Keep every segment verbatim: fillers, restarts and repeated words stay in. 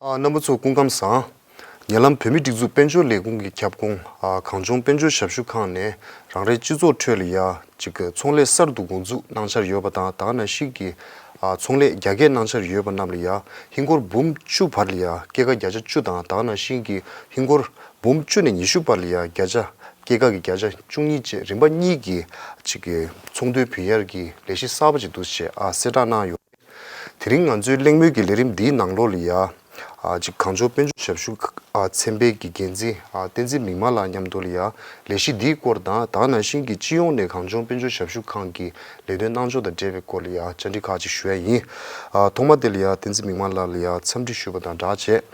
ཨ། རྣམ་པ་ཚོ་སྐུ་ཁམས་བཟང་། ཉེ་ལམ་བོད་མིའི་སྒྲིག་འཛུགས་དཔལ་འབྱོར་ལས་ཁུངས་ཀྱི་ཁྱབ་ཁོངས། ཨ། གངས་ལྗོངས་དཔལ་འབྱོར་ཞབས་ཞུ་ཁང་ནས་རང་རེའི་སྤྱི་ཚོགས་ཁྲོད་ལ་ཡ་ཅིག་ཚོང་ལས་གསར་དུ་འགོ་འཛུགས་གནང་འཆར་ཡོད་པ་དང་། ད་ག་ནང་བཞིན་གྱི། ཨ། ཚོང་ལས་རྒྱ་སྐྱེད་གནང་འཆར་ཡོད་པ་རྣམས་ལ་ཡ་ཧིན་སྒོར་འབུམ་བཅུ་བར་ལ་ཡ་སྐྱེད་ཀ་བརྒྱ་ཆ་བཅུ་དང་། ད་ག་ནང་བཞིན་གྱི་ཧིན་སྒོར་འབུམ་བཅུ་ནས་ཉི་ཤུ་བར་ལ་ཡ་བརྒྱ་ཆ། སྐྱེད་ཀ་གི་བརྒྱ་ཆ་བཅུ་གཉིས་བཅས་རིམ་པ་གཉིས་ཀྱི་ཅིག་གི་ཚོང་དོན་བུན་གཡར་གྱི་ལས་གཞི་གསར་པ་ཅིག་འདུག་ཅེས། ཨ། གསལ་བསྒྲགས་གནང་ཡོད། དེ་རིང་ང་ཚོའི་གླེང་མོལ་གྱི་ལས་རིམ་འདིའི་ནང་ལོགས་ལ་ཡ། ཨ། ཅིག་གངས་ལྗོངས་དཔལ་འབྱོར་ཞབས་ཞུ། ཨ། ཚན་པའི་གི་འགན་འཛིན། ཨ། བསྟན་འཛིན་མིག་དམར་ལགས་མཉམ་དུ་ལ་ཡ་ལས་གཞི་འདིའི་སྐོར་དང་། ད་ག་ནང་བཞིན་གྱི་སྤྱི་ཡོངས་ནས་གངས་ལྗོངས་དཔལ་འབྱོར་ཞབས་ཞུ་ཁང་གི་ལས་དོན་གནང་ཕྱོགས་དང་འབྲེལ་བའི་སྐོར་ལ་ཡ་བཅར་འདྲི་ཁག་ཅིག་ཞུ་ཡ་ཡིན། ཨ། ཐོག་མ་དེ་ལ་ཡ་བསྟན་འཛིན་མིག་དམར་ལགས་ལ་ཡ་འཚམས་འདྲི་ཞུས་པ་དང་སྦྲགས་བྱས།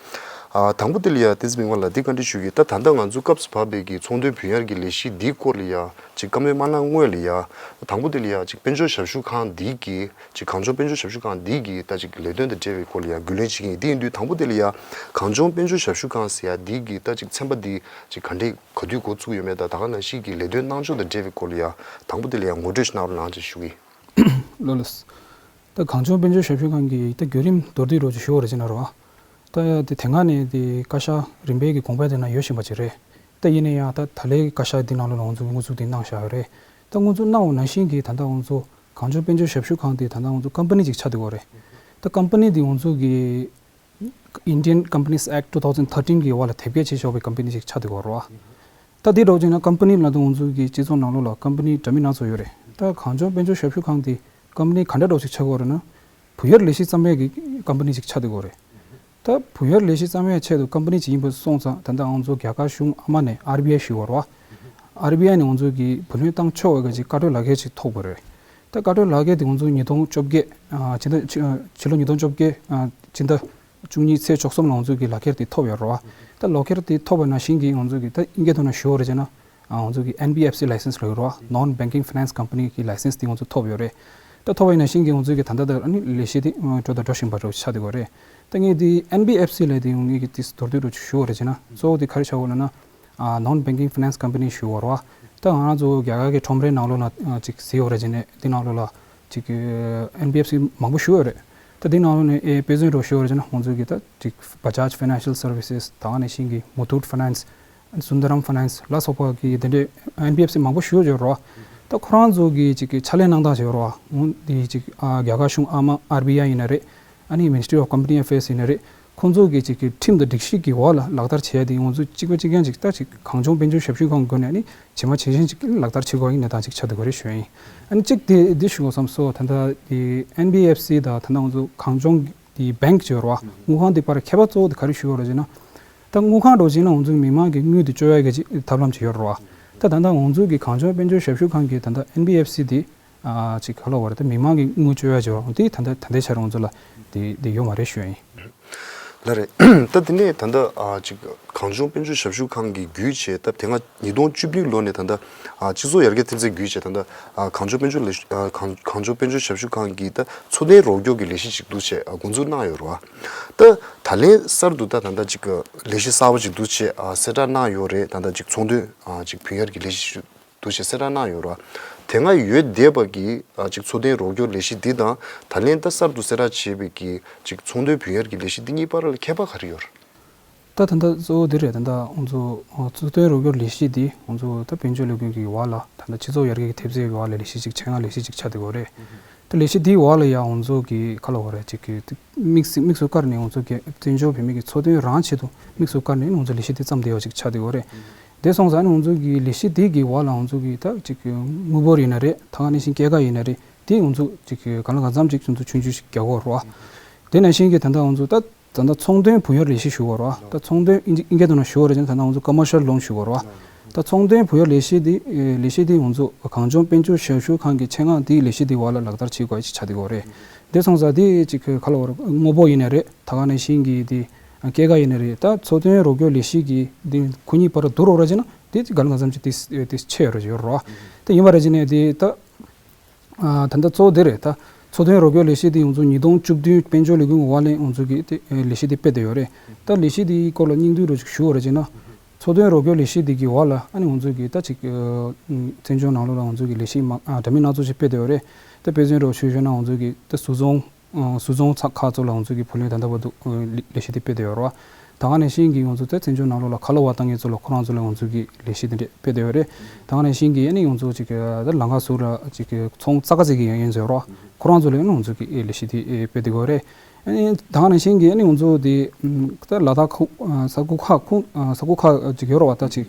ཨ། དང་པོ་དེ་ལ་ཡ་བསྟན་འཛིན་མིག་དམར་ལགས་འདི་བཀའ་འདྲི་ཞུ་གི། ད་ད་ལྟ་ང་ཚོ་སྐབས་སུ་བབས་པའི་གི་ཚོང་དོན་བུན་གཡར་གྱི་ལས་གཞི་འདིའི་སྐོར་ལ་ཡ་ཅིག་བཀའ་མོལ་མ་གནང་སྔོན་ལ་ཡ། དང་པོ་དེ་ལ་ཡ་ཅིག་དཔལ་འབྱོར་ཞབས་ཞུ་ཁང་འདི་གི། ཅིག་གངས་ལྗོངས་དཔལ་འབྱོར་ཞབས་ཞུ་ཁང་འདི་གི་ད་ཅིག་ལས་དོན་དང་འབྲེལ་བའི་སྐོར་ལ་ཡ་རྒྱུས་ལོན་བྱེད་ཀྱི་ཡིན། དེ་ཡིན་དུས་དང་པོ་དེ་ལ་ཡ་གངས་ལྗོངས་དཔལ་འབྱོར་ཞབས་ཞུ་ཁང་ཟེར་ཡ་འདི་གི་ད་ཅིག་ཚན་པ་འདི་ཅིག་ག་འདྲས་ག་དུས་འགོ་བཙུགས་ཡོད་མེད་དང་། ད་ག་ནང་བཞིན་གྱི་ལས་དོན་གནང་ཕྱོགས་དང་འབྲེལ་བའི་སྐོར་ལ་ཡ་དང་པོ་དེ་ལ་ཡ་ངོ་སྤྲོད་ཞིག་གནང་རོགས་གནང་ཅེས་ཞུ་གི་ཡིན། ལགས་ལགས། ད་གངས་ལྗོངས་དཔལ་འབྱོར་ཞབས་ཞུ་ཁང་གི་ད་བརྒྱུད་རིམ་མདོར་བསྡུས་རོགས་ཅིག་ཞུ་བ་རེད་ཅེ་ན་རོ། ད་དེ་དེ་སྔ་ནས་དེ་བཀའ་ཤག་རིམ་པས་ཀྱི་དགོངས་པ་དེ་ན་ཡོད་བཞིན་པ་ཅིག་རེད། ད་ཡིན་ན་ཡང་ད་ད་ལའི་བཀའ་ཤག་འདི་ནང་ལོགས་ལ་ང་ཚོ་གི་དངུལ་རྩིས་འདི་གནང་བཞག་ཡོད་རེད། ད་དངུལ་རྩིས་གནང་བ་ནང་བཞིན་གྱི་ད་ལྟ་ང་ཚོ་གངས་ལྗོངས་དཔལ་འབྱོར་ཞབས་ཞུ་ཁང་དེ་ད་ལྟ་ང་ཚོ་ཀམ་པ་ནི་ཅིག་ཆགས་བསྡད་ཡོད་རེད། ད་ཀམ་པ་ནི་འདི་ང་ཚོ་གི་Indian Companies Act two thousand thirteen གི་འོག་ལ་དེབ་སྐྱེལ་བྱས་ཆོག་པའི་ཀམ་པ་ནི་ཅིག་ཆགས་བསྡད་ཡོད་རེད་བ། ད་དེ་འདྲ་བྱས་ན་ཀམ་པ་ནི་ལབ་དུས་ང་ཚོ་གི་སྤྱི་ཚོགས་ནང་ལོགས་ལ་ཀམ་པ་ནི་འདྲ་མིན་སྣ་ཚོགས་ཡོད་རེད། ད་གངས་ལྗོངས་དཔལ་འབྱོར་ཞབས་ཞུ་ཁང་དེ་ཀམ་པ་ནི་ག་འདྲ་འདྲ་ཞིག་ཆགས་ཀྱི་ཡོད་རེད་ན། བུ་ཡར་ལས་གཞི་བརྩམ་ཡས་ཀྱི་ཀམ་པ་ནི་ཅིག་ཆགས་བསྡད་ཡོད་རེད། ད་བུ་ཡར་ལས་གཞི་བརྩམ་ཡས་ཆེད་དུ་ཀམ་པ་ནི་ཅིག་ཡིན་པ་སོང་ཙང་། ད་ལྟ་ང་ཚོ་རྒྱ་གར་གཞུང་ཨ་མ་ནས་ཨར་བི་ཨའི་ཞུ་བ་རེད་བ། ཨར་བི་ཨའི་ནས་ང་ཚོ་གི་བུ་ལོན་བཏང་ཆོག་པའི་གི་ཅིག་བཀའ་འཁྲོལ་ལག་ཁྱེར་ཅིག་ཐོབ་པ་རེད། ད་བཀའ་འཁྲོལ་ལག་ཁྱེར་དེ་ང་ཚོ་ཉིས་སྟོང་བཅོ་བརྒྱད། ཨ། ཕྱི་ཟླ་ཕྱི་ཕྱི་ལོ་ཉིས་སྟོང་བཅོ་བརྒྱད། ཨ། ཕྱི་ཟླ་བཅུ་གཉིས་ཚེས་བཅུ་གསུམ་ལ་ང་ཚོ་གི་ལག་ཁྱེར་དེ་ཐོབ་ཡོད་རེད་བ། ད་ལག་ཁྱེར་དེ་ཐོབ་པ་ནང་བཞིན་གྱི་ང་ཚོ་གི་ད་ཨིན་སྐད་ཐོག་ནས་ཞུ་བ་རེད་ཅེ་ན། ཨ། ང་ཚོ་གི་ཨེན་བི་ཨེཕ་སི་ལའི་སེན་སི་ལབ་ཡོད་རེད་བ། Non Banking Finance Company གི་ལའི་སེན་སི་དེ་ང་ཚོ་ཐོབ་ཡོད་རེད། ད་ཐོབ་པ་ཡིན་ན་ཤིང་གི་ང་ཚོ་གི་ད་ལྟ་ད་ཨ་ནི་ལས་གཞི་དེ་འགྲོ་དང་འགྲོ་བཞིན་པ་རེད་ཆགས་བསྡད་ཡོད་རེད། ད་ངས་དེ་ཨེན་བི་ཨེཕ་སི་ལབ་དེ་ངས་ཀྱི་དེ་མདོར་བསྡུས་རུ་ཞུ་བ་རེད་ཅེ་ན། གཙོ་བོ་དེ་ག་རེ་ཆགས་ཡོད་ལབ་ན། ཨ། Non Banking Finance Company ཞུ་བ་རེད་བ། ད་ང་རང་ཚོ་རྒྱ་གར་གི་ཁྲོམ་རའི་ནང་ལོགས་ལ་ཅིག་གཟིགས་ཡོད་རེད་ཅེ་ན། དེ་ནང་ལོགས་ལ་ཅིག་ཨེན་བི་ཨེཕ་སི་མང་པོ་ཞུ་ཡོད་རེད། ད་དེ་ནང་ལོགས་ནས་ཨེ་དཔེ་མཚོན་རུ་ཞུ་བ་རེད་ཅེ་ན། ང་ཚོ་གི་ད་ཅིག་Bajaj Financial Services། ད་ག་ནང་བཞིན་གྱི་Muthoot Finance། Sundaram Finance ལ་སོགས་པ་གི་དེ་འདྲའི་ཨེན་བི་ཨེཕ་སི་མང་པོ་ཞུ་ཡོད་རེད་བ། ད་ཁོ་རང་ཚོ་གི་ཅིག་གི་ཕྱག་ལས་གནང་སྟངས་ཅིག་ཡོད་རེད་བ། འོ་དེ་ཅིག་ཨ་རྒྱ་གར་གཞུང་ཨ་མ་ཨར་བི་ཨའི་ཡིན་ན་རེད། ཨ་ནི་Ministry of Company Affairs ཡིན་ན་རེད། ཁོང་ཚོ་གི་ཅིག་གི་ཁྲིམས་དང་སྒྲིག་གཞི་གི་འོག་ལ་ལག་བསྟར་བྱས་ཏེ། ང་ཚོ་གཅིག་པ་གཅིག་རྐྱང་ཅིག་ད་ཅིག་གངས་ལྗོངས་དཔལ་འབྱོར་ཞབས་ཞུ་ཁང་གི་སྒོ་ནས་ཨ་ནི་ཇི་མ་ཇི་བཞིན་ཅིག་ལག་བསྟར་བྱེད་དགོས་ཡིན་གནས་སྟངས་ཅིག་ཆགས་བསྡད་ཡོད་རེད་ཞུ་ཡ་ཡིན། ཨ་ནི་གཅིག་དེ་འདི་ཞུ་དགོས་བསམ་སོང་། ད་ལྟ་དེ་ཨེན་བི་ཨེཕ་སི་དང་ད་ལྟ་ང་ཚོ་གངས་ལྗོངས་དེ་བེང་ཀི་ཅིག་ཡོད་རེད་བ། དངུལ་ཁང་དེ་བར་ཁྱད་པར་གཙོ་བོ་དེ་ག་རེ་ཞུ་དགོས་རེད་ཅེ་ན། ད་དངུལ་ཁང་འདྲ་བྱས་ན་ང་ཚོ་མི་མང་གི་དངུལ་དེ་བཅོལ་ཡ་གི་ཅིག་ཐབས་ལམ་ཅིག་ཡོད་རེད་བ། ད་ད་ལྟ་ང་ཚོ་གི་གངས་ལྗོངས་དཔལ་འབྱོར་ཞབས་ཞུ་ཁང་གི་ད་ལྟ་ཨེན་བི་ཨེཕ་སི་དེ། ཨ། ཅིག་ག་ལབ་དགོས་རེད། ད་མི་མང་གི་དངུལ་བཅོལ་ཡ་ཅིག་ཡོད་རེད་དེ། ད་ལྟ་ད་ལྟའི་ཆར་ང་ཚོ་ལ་དེ་དེ་ཡོད་མ་རེད་ཞུ་ཡ་ཡིན། ལགས་རེད། ད་དེ་ནས་ད་ལྟ་ཨ་ཅིག་གངས་ལྗོངས་དཔལ་འབྱོར་ཞབས་ཞུ་ཁང་གི་བརྒྱུད་བྱས། ད་དེ་སྔ་ཉིས་སྟོང་བཅུ་བདུན་ལོ་ནས་ད་ལྟ་ཨ་སྤྱི་ཚོགས་ཡར་རྒྱས་ཐེབས་རྩའི་བརྒྱུད་བྱས། ད་ལྟ་ཨ་གངས་ལྗོངས་དཔལ་འབྱོར་ལས་ཨ་གངས་གངས་ལྗོངས་དཔལ་འབྱོར་ཞབས་ཞུ་ཁང་གིས་ད་འཚོ་རྟེན་རོགས་སྐྱོར་གྱི་ལས་གཞི་ཞིག་འདུག་བྱས་ཨ་འགོ་འཛུགས་གནང་ཡོད་རེད་བ། ད་ད་ལན་གསར་དུ་ད་ད་ལྟ་ཅིག་ལས་གཞི་གསར་པ་ཞིག་འདུག་བྱས་ཨ་གསལ་བསྒྲགས་གནང་ཡོད་རེད། ད་ལྟ་ཅིག་ཚོང་དོན་ཨ་ཅིག་བུན་གཡར་གྱི་ལས་གཞི་ཞིག་འདུག་བྱས་གསལ་བསྒྲགས་གནང་ཡོད་རེད་བ། དེ་སྔ་ཡོད་བསྡད་པ་གི་ཨ་ཅིག་འཚོ་རྟེན་རོགས་སྐྱོར་ལས་གཞི་འདི་དང་། ད་ལན་ད་གསར་དུ་གསལ་བསྒྲགས་བྱས་པའི་གི་ཅིག་ཚོང་དོན་བུན་གཡར་གྱི་ལས་གཞི་འདི་གཉིས་བར་ལ་ཁྱད་པར་ག་རེ་ཡོད་རེད། ད་ད་ལྟ་གཙོ་བོ་འདི་རེད། ད་ལྟ་ང་ཚོ་ཨ་འཚོ་རྟེན་རོགས་སྐྱོར་ལས་གཞི་འདི་ང་ཚོ་ད་དཔལ་འབྱོར་ལས་ཁུངས་ཀྱི་འོག་ལ་ད་ལྟ་སྤྱི་ཚོགས་ཡར་རྒྱས་ཀྱི་ཐེབས་རྩའི་འོག་ལ་ལས་གཞི་ཅིག་ཆེད་མངགས་ལས་གཞི་ཅིག་ཆགས་བསྡད་ཡོད་རེད། ད་ལས་གཞི་འདིའི་འོག་ལ་ཡང་ང་ཚོ་གི་ག་ལབ་དགོས་རེད། ཅིག་གི་དམིགས་དམིགས་སུ་བཀར་ནས་ང་ཚོ་གི་བཙན་བྱོལ་བོད་མི་གི་འཚོ་དོན་རང་ཆེད་དུ་དམིགས་སུ་བཀར་ནས་ང་ཚོ་ལས་གཞི་འདི་བརྩམས་བསྡད་ཡོད་ཅིག་ཆགས་བསྡད་ཡོད་རེད། དེ་སོང་ཙང་ནི་ང་ཚོ་གི་ལས་གཞི་འདི་གི་འོག་ལ་ང་ཚོ་གི་ད་ཅིག་གི་དངུལ་འབོར་ཡིན་ན་རེད། ད་ག་ནང་བཞིན་སྐྱེད་ཀ་ཡིན་ན་རེད། དེ་ང་ཚོ་ཅིག་གི་གང་ལ་གང་འཚམ་ཅིག་ང་ཚོ་ཆུང་ཆུང་ཞིག་རྒྱག་གི་ཡོད་རེད་བ། དེ་ནང་བཞིན་གྱི་ད་ལྟ་ང་ཚོ་ད་ད་ལྟ་ཚོང་དོན་བུན་གཡར་ལས་གཞི་ཞུ་བ་རེད་བ། ད་ཚོང་དོན་ཨིན་ཨིན་སྐད་ཐོག་ནས་ཞུ་བ་རེད་ཅེ་ན་ད་ལྟ་ང་ཚོ་commercial loan ཞུ་བ་རེད་བ། ད་ཚོང་དོན་བུན་གཡར་ལས་གཞི་འདི་ཨེ་ལས་གཞི་འདི་ང་ཚོ་གངས་ལྗོངས་དཔལ་འབྱོར་ཞབས་ཞུ་ཁང་གི་ཆེད་མངགས་འདིའི་ལས་གཞི་འདི་འོག་ལ་ལག་བསྟར་བྱེད་དགོས་ཅིག་ཆགས་བསྡད་ཡོད་རེད། དེ་སོང་ཙང་འདི་ཅིག་གི་ག་ལབ་དགོས་རེད། དངུལ་འབོར་ཡིན་ན་རེད། ད་ག་ནང་བཞིན་གྱི་འདི་སྐྱེད་ཀ་ཡིན་ན་རེད། ད་འཚོ་རྟེན་རོགས་སྐྱོར་ལས་གཞི་གི་འདི་ཁོ་གཉིས་བར་བསྡུར་རོགས་རེད་ཅེ་ན་འདི་གང་ལ་གང་འཚམ་ཅིག་འདི་འདི་ཆེ་ཡོད་རེད་ཡོད་རེད་བ། དེ་ཡིན་པ་རེད་ཅེ་ནས་འདི་ད། ཨ། ད་ལྟ་གཙོ་བོ་འདི་རེད། ད་འཚོ་རྟེན་རོགས་སྐྱོར་ལས་གཞི་འདི་ང་ཚོ་ཉིས་སྟོང་བཅུ་བདུན་དཔལ་འབྱོར་ལས་ཁུངས་ཀྱི་འོག་ལ་ང་ཚོ་གི་དེ་ལས་གཞི་འདི་སྤེལ་བསྡད་ཡོད་རེད། ད་ལས་གཞི་འདིའི་སྐོར་ལ་སྙིང་བསྡུས་རོ་ཅིག་ཞུ་བ་རེད་ཅེ་ན། འཚོ་རྟེན་རོགས་སྐྱོར་ལས་གཞི་འདི་གི་འོག་ལ་ཨ་ནི་ང་ཚོ་གི་ད་ཅིག་ཨ་བཙན་བྱོལ་ནང་ལོགས་ལ་ང་ཚོ་གི་ལས་གཞི་མ་ཨ་འདྲ་མིན་སྣ་ཚོགས་ཤིག་སྤེལ་བསྡད་ཡོད་རེད། ད་དཔེ་མཚོན་རོ་ཞུ་ཞུ་ན་ང་ཚོ་གི་ད་ཟུར་འཛོམས། ཨ་བཟོ་ཚོང་ཚགས་ཁག་ཚོ་ལ་ང་ཚོ་གི་བུ་ལོན་ད་ལྟ་བར་དུ་ཨ་ལས་ལས་གཞི་དེ་སྤེལ་བསྡད་ཡོད་རེད་བ། ད་ག་ནང་བཞིན་གྱི་ང་ཚོ་ད་བཙན་བྱོལ་ནང་ལོགས་ལ་ཁ་ལོ་བ་བཏང་མཁན་ཚོ་ལ་ཁོ་རང་ཚོ་ལ་ང་ཚོ་གི་ལས་གཞི་དེ་འདྲ་སྤེལ་བསྡད་ཡོད་རེད། ད་ག་ནང་བཞིན་གྱི་ཨ་ནི་ང་ཚོ་ཅིག་ད་ལམ་ཁ་ཟུར་ལ་ཅིག་ཚོང་རྩ་ཁ་ཚིག་གི་ཡོད་མཁན་ཚོ་ཡོད་རེད་བ། ཁོ་རང་ཚོ་ལ་ཨ་ནི་ང་ཚོ་གི་ལས་གཞི་དེ་སྤེལ་བསྡད་ཡོད་རེད། ཨ་ནི་ད་ག་ནང་བཞིན་གྱི་ཨ་ནི་ང་ཚོ་དེ་ད་ལ་དྭགས་ཁུ་ས་ཁུག་ཁག་ཁུ་ས་ཁུག་ཁག་ཅིག་ཡོད་རེད་བ། ད་ཅིག་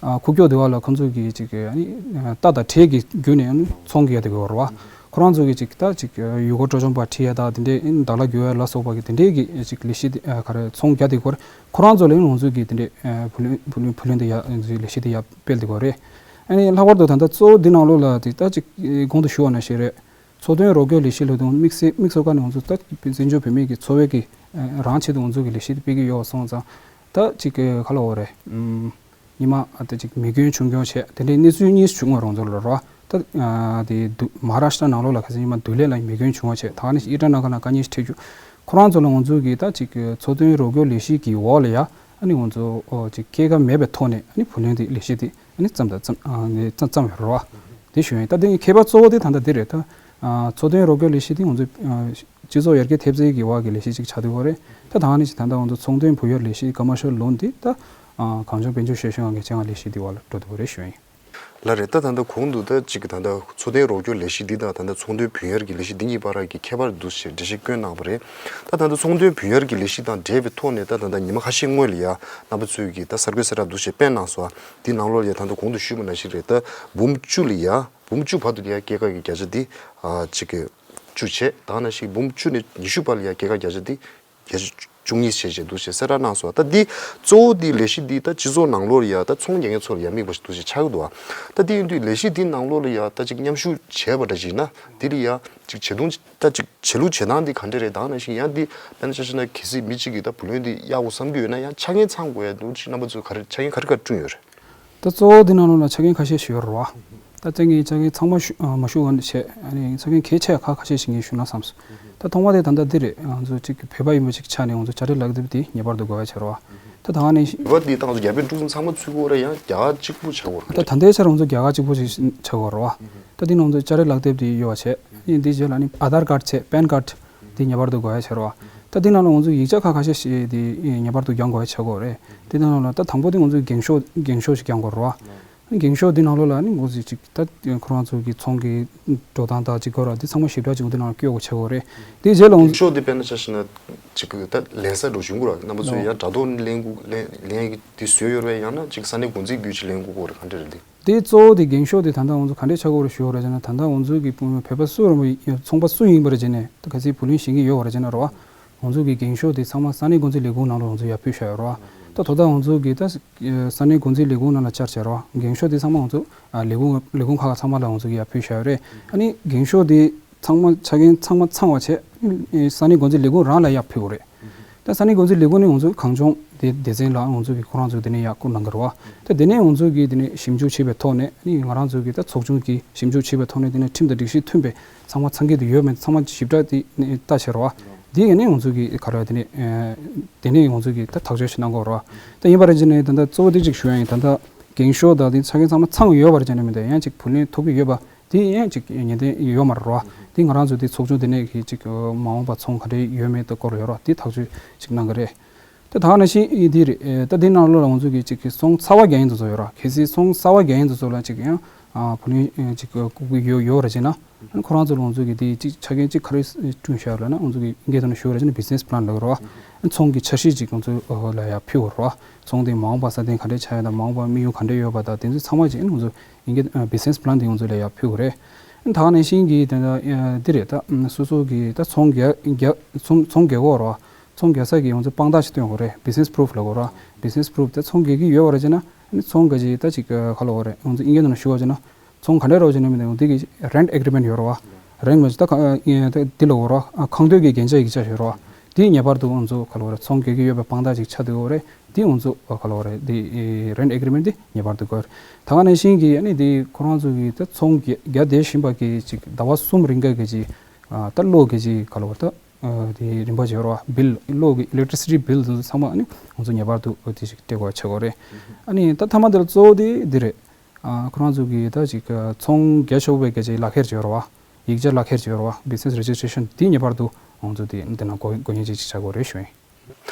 ཨ་ཁུག་ཀྱོག་དེ་བ་ལ་ཁོང་ཚོ་གི་ཅིག་ཨ་ནི་རྟ་དང་དྲེལ་གྱི་བརྒྱུད་ནས་ཨ་ནི་ཚོང་གི་ཡ་དེ་གི་ཡོད་རེད་བ། ཁོ་རང་ཚོ་གི་ཅིག་ད་ཅིག་ཡུལ་སྐོར་སྤྲོ་འཆམ་པ་ཁྲིད་ཡ་དང་དེ་འདྲའི་ཨ་ནི་ཟླ་ལ་རྒྱུ་ཡ་ལ་སོགས་པ་གི་དེ་འདྲའི་གི་ཅིག་ལས་གཞི་དེ་ཨ་ག་རེ་ཚོང་རྒྱག་དེ་གི་ཡོད་རེད། ཁོ་རང་ཚོ་ལ་ཨ་ནི་ང་ཚོ་གི་དེ་འདྲའི་ཨ་བུ་ལོན་བུ་ལོན་བུ་ལོན་དེ་ཡ་ཨ་ནི་ལས་གཞི་དེ་ཡ་སྤེལ་དེ་གི་ཡོད་རེད། ཨ་ནི་ལྷག་པར་དུ་ད་ལྟ་གཙོ་བོ་འདི་ནང་ལོགས་ལ་དེ་ད་ཅིག་གོང་དུ་ཞུ་བ་ནང་བཞིན་རེད། འཚོ་རྟེན་རོགས་སྐྱོར་ལས་གཞི་ལ་དུང་དམིགས་བསལ་དམིགས་སུ་བཀར་ནས་ང་ཚོ་ད་བཙན་བྱོལ་བོད་མིའི་གི་འཚོ་བའི་གི་ཨ་རང་ཆེད་དུ་ང་ཚོ་གི་ལས་གཞི་དེ་སྤེལ་གི་ཡོད་སོང་ཙང་། ད་ཅིག་གི་ག་ལ་འོ་རེད། ཨམ། ཉི་མ་ཨ་ད་ཅིག་མེ་སྐྱོན་བྱུང་སྐྱོན་བྱས་དེ་འདྲའི་གནས་ཚུལ་གཉིས་བྱུང་བ་རང་ཚོ་ལ་རོ། ད་ཨ་དེ་དུ་མ་ཧཱ་རཱ་ཤི་ཏྲ་ནང་ལོགས་ལ་ཁ་སང་ཉི་མ་དུ་ལེ་ལ་མེ་སྐྱོན་བྱུང་བ་བྱས། ད་ག་ནས་ཨི་ཊ་ན་ག་ན་བཀའ་ཉན་ཞིག་ཁྲིད་རྒྱུ། ཁོ་རང་ཚོ་ལ་ང་ཚོ་གི་ད་ཅིག་གི་འཚོ་རྟེན་རོགས་སྐྱོར་ལས་གཞི་གི་འོག་ལ་ཡ་ཨ་ནི་ང་ཚོ་ཨོ་ཅིག་སྐྱེད་ཀ་མེད་པའི་ཐོག་ནས་ཨ་ནི་བུ་ལོན་དེ་ལས་གཞི་དེ་ཨ་ནི་བརྩམས་དང་བརྩམས་ཨ་ནི་བརྩམས་བརྩམས་ཡོད་རེད་བ། དེ་ཞུ་ཡིན། ད་དེ་ཁྱད་པར་གཙོ་བོ་དེ་ད་ལྟ་དེ་རེད་ད། ཨ་འཚོ་རྟེན་རོགས་སྐྱོར་ལས་གཞི་དེ་ང་ཚོ་ཨ་སྤྱི་ཚོགས་ཡར་རྒྱས་ཐེབས་རྩའི་གི་འོག་གི་ལས་གཞི་ཅིག་ཆགས་བསྡད་ཡོད་རེད། ད་ད་ག་ནང་བཞིན་ད་ལྟ་ང་ཚོ་ཚོང་དོན་བུ་གཡར་ལས་གཞི་ཀ་མར་ཤལ་ལོན་དེ་ད་ཨ་གངས་ལྗོངས་དཔལ་འབྱོར་ཤེས་ཤོག་ཁང་གི་ཆེད་མངགས་ལས་གཞི་དེ་འོག་ལ་འགྲོ་བསྡད་ཡོད་རེད་ཞུ་ཡིན། ལགས་རེད། ད་ད་ལྟ་གོང་དུ་ད་ཅིག་ད་ལྟ་འཚོ་རྟེན་རོགས་སྐྱོར་ལས་གཞི་འདི་དང་ད་ལྟ་ཚོང་དོན་བུ་གཡར་གྱི་ལས་གཞི་འདི་གཉིས་བར་གྱི་ཁྱད་པར་འདུག་ཞེས་འགྲེལ་བཤད་བསྐྱོན་གནང་བ་རེད། ད་ད་ལྟ་ཚོང་དོན་བུ་གཡར་གྱི་ལས་གཞི་དང་འབྲེལ་བའི་ཐོག་ནས་ད་ད་ལྟ་ཉི་མ་ཁ་ཤས་སྔོན་ལ་ཡ་རྣམ་པ་ཚོས་ཀྱིས་ད་གསར་འགོད་གསལ་བསྒྲགས་འདུག་ཞེས་སྤེལ་གནང་སོང་། འདི་ནང་ལོགས་ལ་ཡ་ད་ལྟ་གོང་དུ་ཞུས་པ་ནང་བཞིན་རེད། ད་འབུམ་བཅུ་ལ་ཡ་འབུམ་བཅུ་བར་དུ་ལ་ཡ་སྐྱེད་ཀ་གི་བརྒྱ་ཆ་འདི་ཨ་ཅིག་གི་བཅུ་བྱས། ད་ནང་བཞིན་འབུམ་བཅུ་ནས་ཉི་ཤུ་བར་ལ་ཡ་སྐྱེད་ཀ་བརྒྱ་ཆ་འདི་བརྒྱ་ཆ་བཅུ་གཉིས་བྱས་བྱས་འདུག་ཞེས་གསལ་བསྒྲགས་གནང་སོང་། ད་འདི་གཙོ་བོ་འདི་ལས་གཞི་འདི་ད་སྤྱི་ཚོགས་ནང་ལོགས་ལ་ཡ་ད་ཚོང་རྒྱག་མཁན་ཚོ་ལ་ཡ་དམིགས་པ་ཞིག་འདུག་ཞེས་ཆགས་ཀྱི་འདུག་ད་འདི་ཡིན་དུས་ལས་གཞི་འདི་ནང་ལོགས་ལ་ཡ་ད་ཅིག་མཉམ་ཞུགས་བྱས་པ་འདྲ་ཞིག་ཡིན་ན་འདི་ལ་ཡ་ཅིག་བྱེད་དུང་ད་ཅིག་བྱེད་ལུགས་བྱེད་སྟངས་འདི་ག་འདྲ་རེད། ད་ནང་བཞིན་ཡང་འདི་དཔེར་ན་ཆ་བཞག་ན་གལ་སྲིད་མི་གཅིག་གིས་ད་བུ་ལོན་འདི་གཡར་དགོས་བསམ་གྱི་ཡོད་ན་ཡང་ཆ་རྐྱེན་ཚང་དགོས་ཡ་འདུག་ཅིག་རྣམ་པ་ཚོས་ག་རེ་ཆ་རྐྱེན་ག་རེ་ག་རེ་བསྐྲུན་ཡོད་རེད། ད་གཙོ་བོ་འདི་ནང་ལོགས་ལ་ཆ་རྐྱེན་ཁ་ཤས་ཤིག་ཡོད་རེད་བ། ད་ལྟ་ངས་ཆ་རྐྱེན་ཚང་མ་ཞུ་ཨ་མ་ཞུ་བ་བྱས་ཨ་ནི་ཆ་རྐྱེན་གལ་ཆེ་ཁག་ཁ་ཤས་ཤིག་ངས་ཞུ་ན་བསམས་སོང་། ད་ཐོག་མ་དེ་ད་ལྟ་འདི་རེད། ང་ཚོ་གཅིག་གི་བོད་པ་ཡིན་པ་ཅིག་ཆགས་ནས་ང་ཚོ་བྱ་བྲལ་ལག་དེབ་དེ་ངེས་པར་དུ་དགོས་ཡ་ཆེ་རེད་བ། ད་ད་ནི་བོད་པ་འདི་ད་ང་ཚོ་རྒྱ་བོད་འབྲུག་གསུམ་ཚང་མ་ཚུད་དགོས་རེད། ཡང་རྒྱ་གར་གཅིག་པུ་ཆགས་དགོས་རེད། ད་ད་ལྟའི་ཆར་ང་ཚོ་རྒྱ་གར་གཅིག་པུ་ཅིག་ཆགས་དགོས་རེད་བ། ད་འདི་ནང་ཚོ་བྱ་བྲལ་ལག་དེབ་དེ་ཡོད་བ་བྱས་ཨ་ནི་འདི་རྗེས་ལ་ཨ་ནི་ཨ་དྷར་ཀར་བྱས་པན་ཀར་དེ་ངེས་པར་དུ་དགོས་ཡ་ཆེ་རེད་བ། ད་འདི་ནང་ལ་ང་ཚོ་ཡིག་ཆ་ཁག་ཁ་ཤས་ཤིག་དེ་ངེས་པར་དུ་རྒྱག་དགོས་ཡ་ཆགས་ཀྱི་ཡོད་རེད། དེ་ནང་ལ་ད་དང་པོ་དེ་ང་ཚོ་འགེངས་ཤོག་འགེངས་ཤོག་ཅིག་རྒྱག་དགོས་རེད་བ། འགེངས་ཤོག་འདི་ནང་ལོགས་ལ་ནི་ང་ཚོས་ཅིག་ད་ཁོ་རང་ཚོ་གི་ཚོང་གི་འགྲོ་སྟངས་དང་ཅིག་གོ་ར་འདི་ཚང་མ་ཞིབ་ཕྲ་ཅིག་འདི་ནང་སྐྱོད་དགོས་ཆགས་ཀྱི་ཡོད་རེད། དེ་རྗེས་ལ་ང་འགེངས་ཤོག་འདི་དཔེར་ན་ཆ་བཞག་ན་ཅིག་ད་ལེན་ས་འགྲོ་བཞིན་གོ་ར་རྣམ་པ་ཚོས་ཡང་དྲ་ཐོག་ནས་ལེན་དགོས་ལེན་ལེན་གི་འདི་བཟོས་ཡོད་རེད་བས། ཡང་ན་ཅིག་ས་གནས་འགོ་འཛིན་བརྒྱུད་ཅིག་ལེན་དགོས་གོ་རེད། ག་འདྲ་རེད་འདི། དེ་གཙོ་བོ་དེ་འགེངས་ཤོག་དེ་ད་ལྟ་ང་ཚོ་ག་འདྲས་ཆགས་ཀྱི་ཡོད་རེད་ཞུ་བ་རེད་ཅེ་ན། ད་ལྟ་ང་ཚོ་གི་བོད་པ་སུ་རུང་བ་ཚོང་པ་སུ་ཡིན་པ་རེད་ཅེ་ན་ད་ག་ཚོད་བུ་ལོན་བཞེས་ཀྱི་ཡོད་པ་རེད་ཅེ་ན་རེད་བ། ང་ཚོ་གི་འགེངས་ཤོག་དེ་ཚང་མ་ས་གནས་འགོ་འཛིན་ལས་ཁུངས་ནང་ལ་ང་ཚོ་ཡར་ཕུལ་བཞག་ཡོད་རེད་བ། ད་དོ་བདག་ང་ཚོ་གི་ད་ས་གནས་འགོ་འཛིན་ལས་ཁུངས་ནང་ལ་བཅར་བྱས་རེད་བ། འགེངས་ཤོག་དེ་ཚང་མ་ང་ཚོ་ཨ་ལས་ཁུངས་ལས་ཁུངས་ཁག་ཁག་ཚང་མ་ལ་ང་ཚོ་གི་ཡར་ཕུལ་བཞག་ཡོད་རེད། ཨ་ནི་འགེངས་ཤོག་དེ་ཚང་མ་ཆ་རྐྱེན་ཚང་མ་ཚང་བ་བྱས་ས་གནས་འགོ་འཛིན་ལས་ཁུངས་རང་ལ་ཡར་ཕུལ་དགོས་རེད། ད་ས་གནས་འགོ་འཛིན་ལས་ཁུངས་ནི་ང་ཚོ་གངས་ལྗོངས་དེ་སྡེ་ཚན་ལ་ང་ཚོ་གི་ཁོ་རང་ཚོ་དེ་ནས་ཡར་བསྐུར་གནང་གི་རེད་བ། ད་དེ་ནས་ང་ཚོ་གི་དེ་ནས་ཞིབ་འཇུག་བྱས་པའི་ཐོག་ནས་ནི་ང་རང་ཚོ་གི་ད་ཚོགས་ཆུང་གི་ཞིབ་འཇུག་བྱས་པའི་ཐོག་ནས་དེ་ནས་ཁྲིམས་དང་སྒྲིག་གཞི་མཐུན་པའི་ཚང་མ་ཚང་གི་དེ་ཡོད་མེད་ཚང་མ་ཞིབ་ཕྲ་དེ་ནས་ལྟ་བྱས་རེད་བ། དེ་ཡིན་ནས་ང་ཚོ་གི་ག་རེ་དེ་ནས་དེ་ནས་ང་ཚོ་གི་ད་ཐག་གཅོད་བྱེད་གནང་དགོས་རེད་བ། ད་ཡིན་པ་རེད་ཅེ་ནས་ད་ལྟ་གཙོ་བོ་དེ་གཅིག་ཞུ་ཡ་ཡིན། ད་ལྟ་འགེངས་ཤོག་དང་དེ་ཆ་རྐྱེན་ཚང་མ་ཚང་ཡོད་པ་རེད་ཅེ་ན་མི་འདུག་ཡང་ཅིག་བུ་ལོན་ཐོབ་ཀྱི་ཡོད་པ། དེ་ཡང་ཅིག་ཉེན་བརྡ་ཡོད་མ་རེད་བ། དེ་ང་རང་ཚོ་དེ་ཚོགས་ཆུང་དེ་ནས་གི་ཅིག་མ་འོངས་པ་ཚོང་ག་འདྲ་ཡོད་མེད་དེ་སྐོར་ཡོད་རེད་བ། དེ་ཐག་གཅོད་ཅིག་གནང་གི་རེད། དེ་ད་ག་ནང་བཞིན་དེ་རེད། ད་དེ་ནང་ལོགས་ལ་ང་ཚོ་གི་ཅིག་གི་ཚོང་ཚ་བ་རྒྱག་མཁན་དེ་ཚོ་ཡོད་རེད་བ། གལ་སྲིད་ཚོང་ཚ་བ་རྒྱག་མཁན་དེ་ཚོ་ལ་ཅིག་ཡང་བུ་ལོན་ཅིག་བསྐུར་གི་ཡོད་ཡོད་རེད་ཅེ་ན། ཁོ་རང་ཚོ་ལ་ང་ཚོ་གི་དེ་ཅིག་ཆ་རྐྱེན་ཅིག་ག་རེ་བསྐྲུན་བཞག་ཡོད་ལབ་ན། ང་ཚོ་གི་ཨིན་སྐད་ཐོག་ནས་ཞུ་བ་རེད་ཅེ་ན་བི་ཛི་ནེ་སི་པི་ལན་ལབ་ཀྱི་རེད་བ། ཚོང་གི་འཆར་གཞི་ཅིག་ང་ཚོ་ལ་ཡར་ཕུལ་དགོས་རེད་བ། ཚོང་དེ་མ་འོངས་པ་སྲ་བརྟན་ག་འདྲས་ཆགས་ཡ་དང་མ་འོངས་པ་དམིགས་ཡུལ་ག་འདྲས་ཡོད་པ་དང་དེ་ཚོ་ཚང་མ་ཅིག་ང་ཚོ་ཨིན་སྐད་བི་ཛི་ནེ་སི་པི་ལན་དེ་ང་ཚོ་ལ་ཡར་ཕུལ་དགོས་རེད། ད་ག་ནང་བཞིན་གྱི་དེ་འདྲ་འདི་རེད། ད་སོ་སོ་གི་ད་ཚོང་རྒྱག་རྒྱག་ཚོང་ཚོང་རྒྱག་གི་ཡོད་རེད་བ། ཚོང་རྒྱག་ས་གི་ང་ཚོ་དཔང་རྟགས་ཤིག་སྟོན་དགོས་རེད། བི་ཛི་ནེ་སི་པུ་རུབ་ལབ་ཀྱི་ཡོད་རེད་བ། བི་ཛི་ནེ་སི་པུ་རུབ་དེ་ཚོང་རྒྱག་གི་ཡོད་པ་རེད་ཅེ་ན། ཨ་ནི་ཚོང་ག་ཅིག་ད་ཅིག་ག་ལབ་དགོས་རེད། ང་ཚོ་ཨིན་སྐད་ནང་ཞུ་བ་བྱས་ན། ཚོང་ག་འདྲས་རེད་ཅེ་ན་མི་འདུག་དེ་གི་རེན་ཊི་ཨེ་གི་རི་མེན་ཊི་ཡོད་རེད་བ། རེན་ཊི་ལབ་ཅིག་ད་ག་ཨ་འདི་ལབ་དགོས་རེད་བ། ཨ་ཁང་སྡོད་ཀྱི་རྒྱན་ཆ་ཡིག་ཆ་ཞིག་ཡོད་རེད་བ། དེ་ངེས་པར་དུ་ང་ཚོ་ག་ལབ་དགོས་རེད། ཚོང་རྒྱག་གི་ཡོད་པའི་དཔང་རྟགས་ཅིག་ཆགས་བསྡད་ཡོད་རེད། དེ་ང་ཚོ་ག་ལབ་དགོས་རེད། དེ་རེན་ཊི་ཨེ་གི་རི་མེན་ཊི་དེ་ངེས་པར་དུ་དགོས་རེད། ད་ག་ནང་བཞིན་གྱི་ཨ་ནི་དེ་ཁོ་རང་ཚོ་གི་ད་ཚོང་རྒྱག་རྒྱག་བསྡད་བཞིན་པ་གི་ཅིག་ཟླ་བ་གསུམ་རིང་ག་གི་ཅིག་ཨ་ད་གློག་གི་ཅིག་ག་ལབ་དགོས་རེད། ད་ཨ་དེ་རིན་པ་ཅིག་ཡོད་རེད་བ། བིལ་གློག་གི་ཨི་ལེག་ཊི་རི་སི་ཊི་བིལ་དེ་ཚོ་ཚང་མ་ཨ་ནི་ང་ཚོ་ངེས་པར་དུ་དེ་ཅིག་སྤྲད་དགོས་ཆགས་ཀྱི་ཡོད་རེད། ཨ་ནི་ད་མཐའ་མ་དེ་ལ་གཙོ་བོ་དེ་འདི་རེད། ཨ་ཁོ་རང་ཚོ་གི་ད་ཅིག་ཚོང་རྒྱག་ཆོག་པའི་གི་ཅིག་ལག་ཁྱེར་ཅིག་ཡོད་རེད་བ། ཡིག་ཆ་ལག་ཁྱེར་ཅིག་ཡོད་རེད་བ། བི་ཛི་ནེ་སི་རེ་ཇི་སི་ཊི་རེ་ཤན་དེ་ངེས་པར་དུ་ ང་ཚོ་དེ་འདི་ན་དགོས་དགོས་ངེས་ཅིག་ཅིག་བྱ་དགོས་རེད་ཞུ་ཡིན།